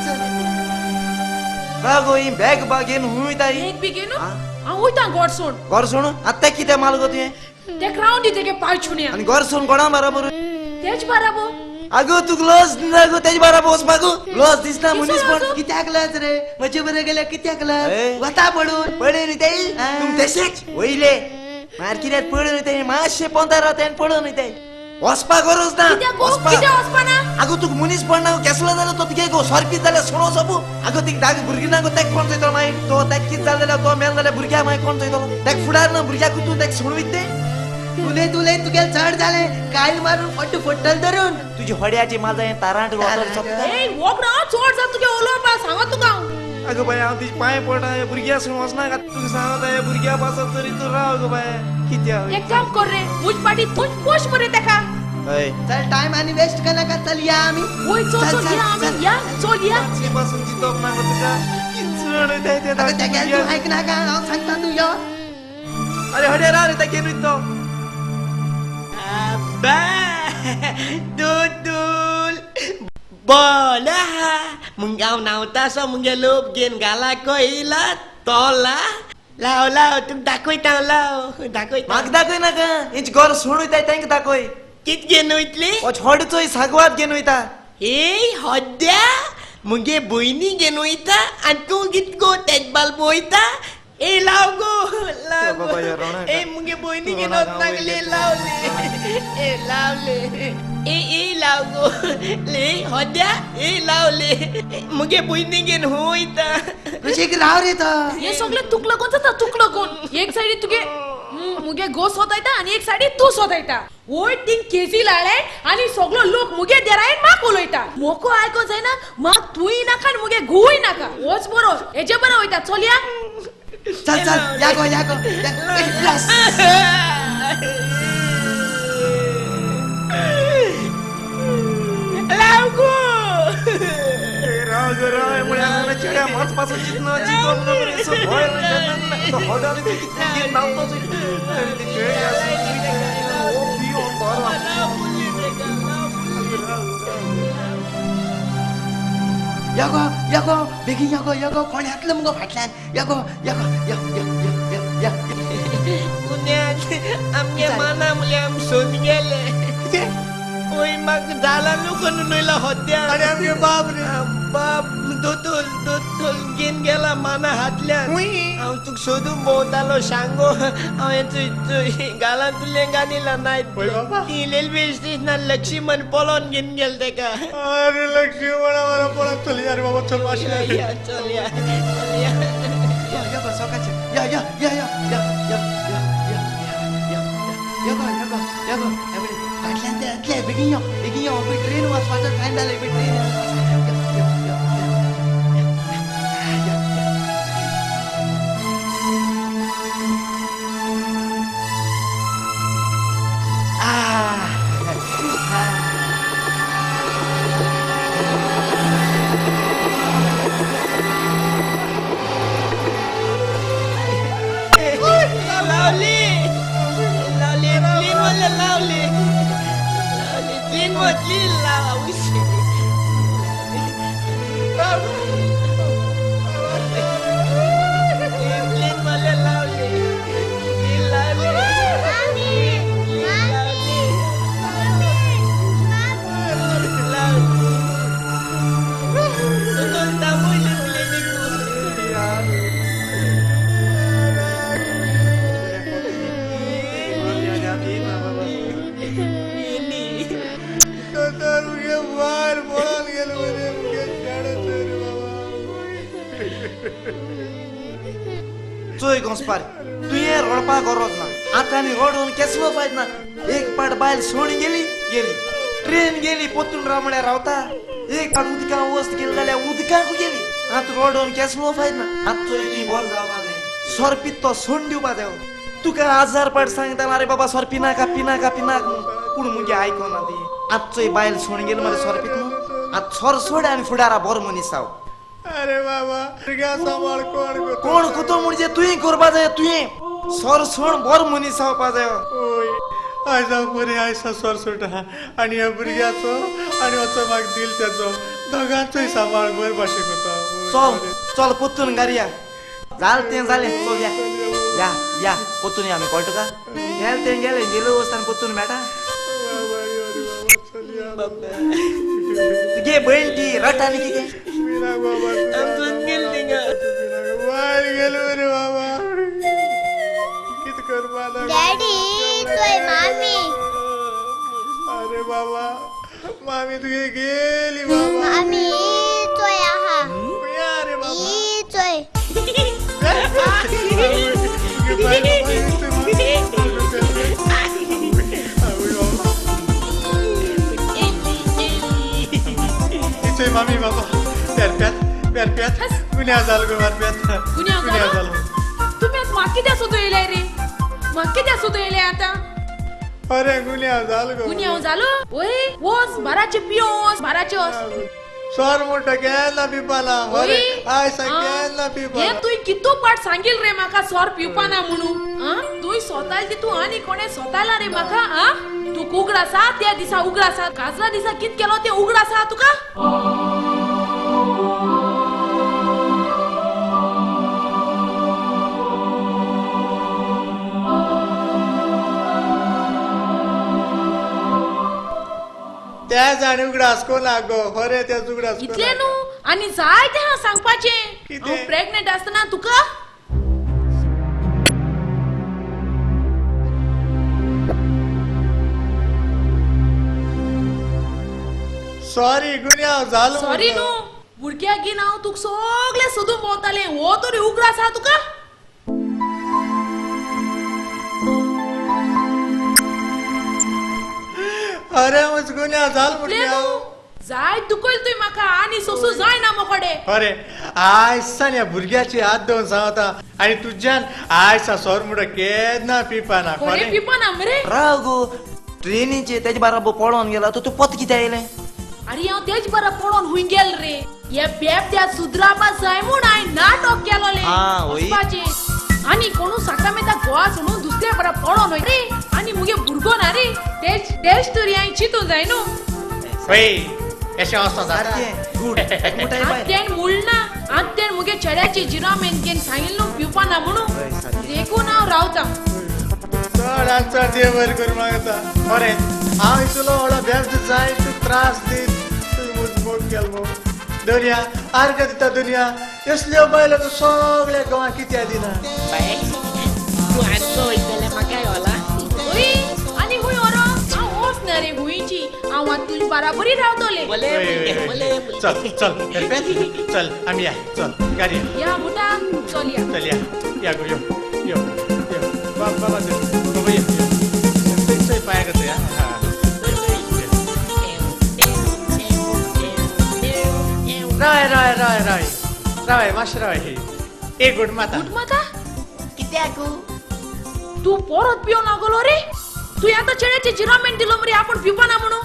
Speaker 5: चल
Speaker 1: बागो ही बॅग बागेन हुंय वयता
Speaker 6: बॅग बी घेवन हांव वयता घर सोड.
Speaker 1: घर सोड आतां कितें माल गो तुवें?
Speaker 6: तेक रावन दी तेगे पांय छुण्या.
Speaker 1: आनी घर सोडून कोणा बराबर?
Speaker 6: तेच बराबर.
Speaker 1: अगो तुका लज दिसना गो तेजे बराबर वचपाक? लज दिसना मनीस पण.
Speaker 5: कित्याक लज रे? म्हजे बरोबर गेल्यार कित्याक लज? वता पडून.
Speaker 1: पडून न्ही ते तुम तशेच वयले मार्केटात पडून ते मातशे पोंतार रावता आनी पडून ते वचपाक गरज ना.
Speaker 6: कित्याक वचपा ना?
Speaker 1: अगो तुका मनीस पडना केसलो जाल्यार तो तुगे गो सोरपीत जाल्यार सोणो सोपू. अगो तिका दाग भुरगीं ना गो तेक कोण चोयतलो मागीर? तो तेक कितें जालें जाल्यार तो मेलो जाल्यार भुरग्याक मागीर कोण चोयतलो? तेक फुडार ना भुरग्याक तूं तेक सोडून वयता?
Speaker 5: तुले तुले तुगे चड जालें कायल मारून फट्ट फट्टल धरून
Speaker 1: तुजी हड्याची माजा हें तारांट सोंपता.
Speaker 6: ए वोगडो चड जाता तुगे उलोवपा सांगत तुका हांव.
Speaker 1: अगो बाय हांव तुजे पांय पडटा ह्या भुरग्या सोडून वचनाका. तुका सांगता ह्या भुरग्या पासत तरी तूं राव गो बाय. कित्याक
Speaker 6: एक काम कर रे मुज पाटी तूंच पोश मरे तेका.
Speaker 1: हय
Speaker 5: चल टायम आनी वेस्ट करनाका. चल या आमी.
Speaker 6: वय चल चल या आमी या चल या.
Speaker 1: पासून चिंतप ना गो तुका किचण ते
Speaker 5: तेगेलें तूं आयकनाका. हांव सांगता तूं यो.
Speaker 1: अरे हड्या राव रे तेका घेवन वयता तो.
Speaker 9: आब्बा दोतोर बोला मुगे हांव न्हांवता सो मुगे लोप घेवन गालाक येयला तोला लाव लाव तुका दाखयता हांव लाव दाखयता.
Speaker 1: म्हाका दाखय नाका हेंचे घर सोडून वयताय तांकां दाखय.
Speaker 9: कित घेवन वयतली?
Speaker 1: हॉड चोय सागवात घेवन वयता.
Speaker 9: ए हद्या मुगे भयणी घेवन वयता आनी तूं कित गो तेज बाल वयता? ए लाव गो लाव गो. ए मुगे भयणी घेवन वचनाक लावले ए लावले ए ए लाव गो ले हद्या ए लावले मुगे भयणी घेवन वयता.
Speaker 5: कशें राव रे तो
Speaker 6: हे सगळें तुक लागून जाता तुक लागून. एक सायडी तुगे मुगे गो सोदायता आनी एक सायडी तूं सोदायता. वयर थिंग केजी लाळे आनी सगळो लोक मुगे देरायन म्हाका उलयता. मोको आयको जायना म्हाका तूंय नाका आनी मुगे घोवूय नाका. वच बरो हेजे बरो वयता चल या.
Speaker 5: चल चल या गो या गो.
Speaker 9: लाव गो
Speaker 1: राव गो राव म्हळ्यार चेड्या मात पासून चिंतना चिंतप ना मरे सो भंय तो हॉडानी ते कितें न्हांवता ते चेडे
Speaker 5: या गो या गो बेगीन या गो या गो. कोण येतलो मुगो फाटल्यान? या गो या गो या या या या.
Speaker 9: पुण्यात आमगे माना म्हणल्यार आम सोद गेले.
Speaker 7: कितें?
Speaker 9: वय म्हाका जाला न्हू करून वयला हद्या.
Speaker 7: आनी आमगे बाब रे
Speaker 9: बाब दोतोर दोतोर घेवन गेला माना हातल्यान. हांव तुका सोदून भोंवतालो सांगो. हांवें चोय चोय गालांतुलें गानीला नायत ती रेल्वे स्टेशनार लक्ष्मण पळोवन घेवन गेलो तेका.
Speaker 7: अरे लक्ष्मणा बरो पळोवन चल या रे बाबा चल मातशें
Speaker 9: या चल या चल या.
Speaker 5: या गो सकाळचें या या या या या या या या या या गो या गो या गो. फाटल्यान ते येतले बेगीन यो बेगीन यो. ट्रेन वचपाचो टायम जालो ट्रेन.
Speaker 9: लावली लावली प्लेन वाले लावली लावली प्लेन वतली लाव. प्लेन वाले लावली लावली
Speaker 1: चोय गोंसपार तुवें रडपाक गरज ना. आतां आनी रडून केसलो फायद ना. एक पाट बायल सोडून गेली गेली ट्रेन गेली पोतून राव म्हळ्यार रावता. एक पाट उदकां वस्त गेली जाल्यार उदकांकू गेली. आतां रडून केसलो फायद ना. आतां चोय तुवें बरो जावपा जाय. सोरपीत तो सोडून दिवपा जाय. तुका हजार पाट सांगता अरे बाबा सोर पिनाका पिनाका पिनाक पूण मुगे आयकोना ती. आतां चोय बायल सोडून गेली मरे सोरपीत न्हू. आतां सोर सोड आनी फुडारा बरो मनीस जाव.
Speaker 7: अरे बाबा सांबाळ कोण
Speaker 1: कोण कुतो म्हणजे तुवें करपा जाय. तुवें सोर सोड बरो मनीस जावपा जाय.
Speaker 7: ओय आयज हांव बरें आयज सोर सोडटा आनी ह्या भुरग्याचो आनी वचो म्हाका दिल तेचो दोगांचोय सांबाळ बरे भाशेन करता.
Speaker 1: चल चल पोत्तून घालया. जालें तें जालें चल या. या या पोतून या आमी, कळटा तुका? गेले तें गेले, गेलो वचता पोतून मेळटा. तुगे बहीण ती रटा न्ही कितें?
Speaker 8: डॅडी तुय मामी.
Speaker 7: अरे बाबा मामी तुगे गेली बाबा.
Speaker 8: मामी तुय आहा.
Speaker 7: अरे बाबा
Speaker 8: ई तुय.
Speaker 7: मामी बाबा पेरप्यात पेरप्यात गुन्यांव जालो गो मारप्यात.
Speaker 6: गुन्यांव जालो? तुमी आतां म्हाका कित्याक सोदूं येयले रे? म्हाका कित्याक सोदूं येयले आतां?
Speaker 7: अरे गुन्यांव जालो गो.
Speaker 6: गुन्यांव जालो? वय वोस बाराचे पियोस बाराचे वोस.
Speaker 7: सर म्हणटा केन्ना पिवपाना. अरे आयज केन्ना पिवपाना.
Speaker 6: हे तुवें कितू पाट सांगील रे म्हाका सोर पिवपाना म्हणून? आं तुवें सोताय ती तूं आनी कोणें सोतायला रे म्हाका? आं तूं उगड आसा त्या दिसा उगड आसा, काजरा दिसा कित केलो तें उगड आसा तुका?
Speaker 7: त्या जाणी उगडास कोणा गो? खरें त्या उगडास
Speaker 6: इतलें न्हू आनी जायतें आहा सांगपाचें. हांव प्रेग्नेंट आसतना तुका
Speaker 7: सॉरी गुन्यांव जालो.
Speaker 6: सॉरी न्हू भुरग्याक घेवन हांव तुका सगळें सोदून भोंवतालें, हो तरी उगडास आहा तुका?
Speaker 7: अरे म्हज गुन्यांव जालो म्हणलें.
Speaker 6: जाय दुखयल तुवें म्हाका आनी सोसूं जायना मोकडे.
Speaker 7: अरे आयसान ह्या भुरग्याची हात धुवन सांगता आनी तुज्यान आयसा सोर म्हणटा केन्ना पिवपाना.
Speaker 6: खरें पिवपाना मरे?
Speaker 1: राव गो ट्रेनीचे तेजे बाराबर पळोवन गेला तर तूं पोत कित्याक येयलें?
Speaker 6: अरे हांव तेज बरा पळोवन हुंय गेल रे. हे बेबद्या सुदरापा जाय म्हूण हांवें नाटक केलोलें वचपाचें. आनी कोणू साक्रामेंता गोवा सोडून दुसऱ्या बरा पळोवन वय रे आनी मुगे भुरगो ना रे. तेज तेज तरी हांवें चिंतूं जाय न्हू. आत्यान म्हणना, आत्यान मुगे चेड्याचे जिरामेन केन सांगिल्लें न्हू पिवपा ना म्हणून, देखून हांव रावता.
Speaker 7: चड आनी चड देव बरें करूं मागता. बरें हांव इतलो व्हडलो बेस्ट जाय तूं त्रास दीत तुवें म्हजो मोग केलो मो. दुनिया आर्गां दिता दुनिया असल्यो बायलो तूं सगळ्या गोंयांत कित्याक दिना?
Speaker 9: तूं आमचो वयता जाल्यार म्हाकाय व्हला.
Speaker 6: आनी खूंय व्हरो? हांव वच ना रे हुंयची, हांव आतां तुजे बराबरी रावतलें.
Speaker 7: चल चल चल आमी या, चल गाडी
Speaker 6: या मुटा चल या.
Speaker 7: चल या या गो यो यो यो बाबा बाबा यो यो पाया करता या. राय राय राय राय राय मातशें राय. एक गुड माता.
Speaker 6: गुड माता
Speaker 9: कित्याक?
Speaker 6: तूं परत पिवन लागलो रे? तूं आतां चेड्याचे जिरामेंट दिलो मरे आपूण पिवपाना म्हणून.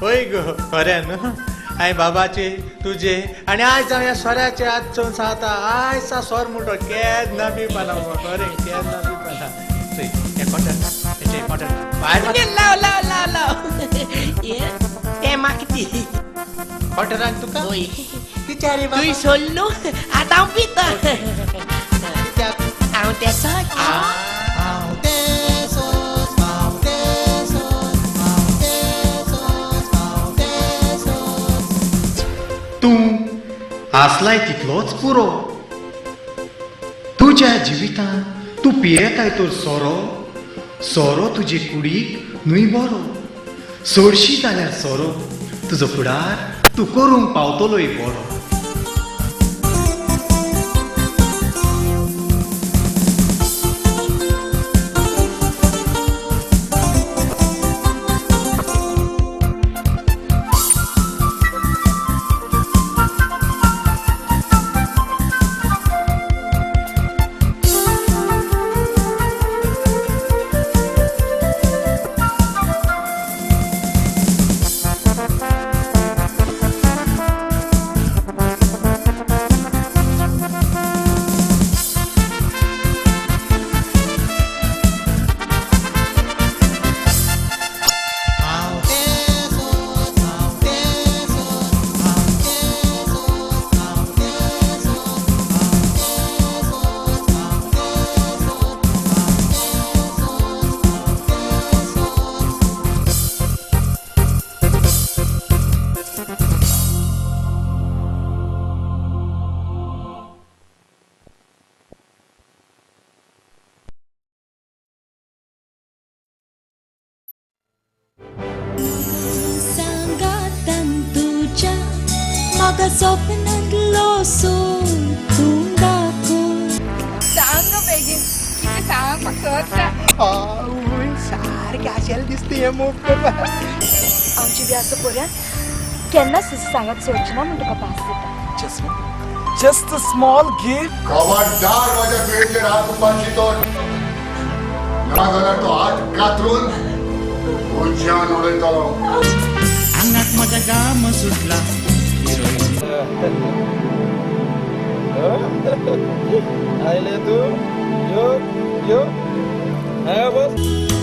Speaker 7: हय गो खरें न्हू. हांवें बाबाचे तुजे आनी आयज हांव ह्या सोऱ्याचे हात चोवन सांगता आयज सोर म्हणटो केन्ना पिवपाना. खरें केन्ना पिवपाना. चोय हें कॉटन हें कॉटन भायर
Speaker 9: लाव लाव लाव लाव तें म्हाका दी.
Speaker 7: कॉटनान तुका?
Speaker 9: हय तुवें सोडलो आतां हांव पिता. हांव तेसोच.
Speaker 7: तूं आसलाय तितलोच पुरो तुज्या जिवितांत तूं पियेताय तर सोरो. सोरो तुजे कुडीक न्हय बरो. सोडशी जाल्यार सोरो तुजो फुडार तूं करूंक पावतलोय बरो.
Speaker 8: सांगातान तुज्या म्हाका सपनांतलो सोद तूं दाखय.
Speaker 6: सांग बेगीन कितें सांग म्हाका सोदता.
Speaker 3: सारकें आशेल दिसता हें मोग करपाक.
Speaker 8: आमची बी आसा पर्यंत केन्नाच तुजो सांगात सोडची ना म्हूण तुका भास दिता.
Speaker 10: Just a small gift.
Speaker 13: खबरदार माझ्या तुयेचेर हात उपाशी तो, ना जाल्यार तो हात कातरून उज्यान उडयतलो.
Speaker 9: आंगाक म्हज्या घाम सुटला.
Speaker 10: आयले तूं, यो यो, हा बस.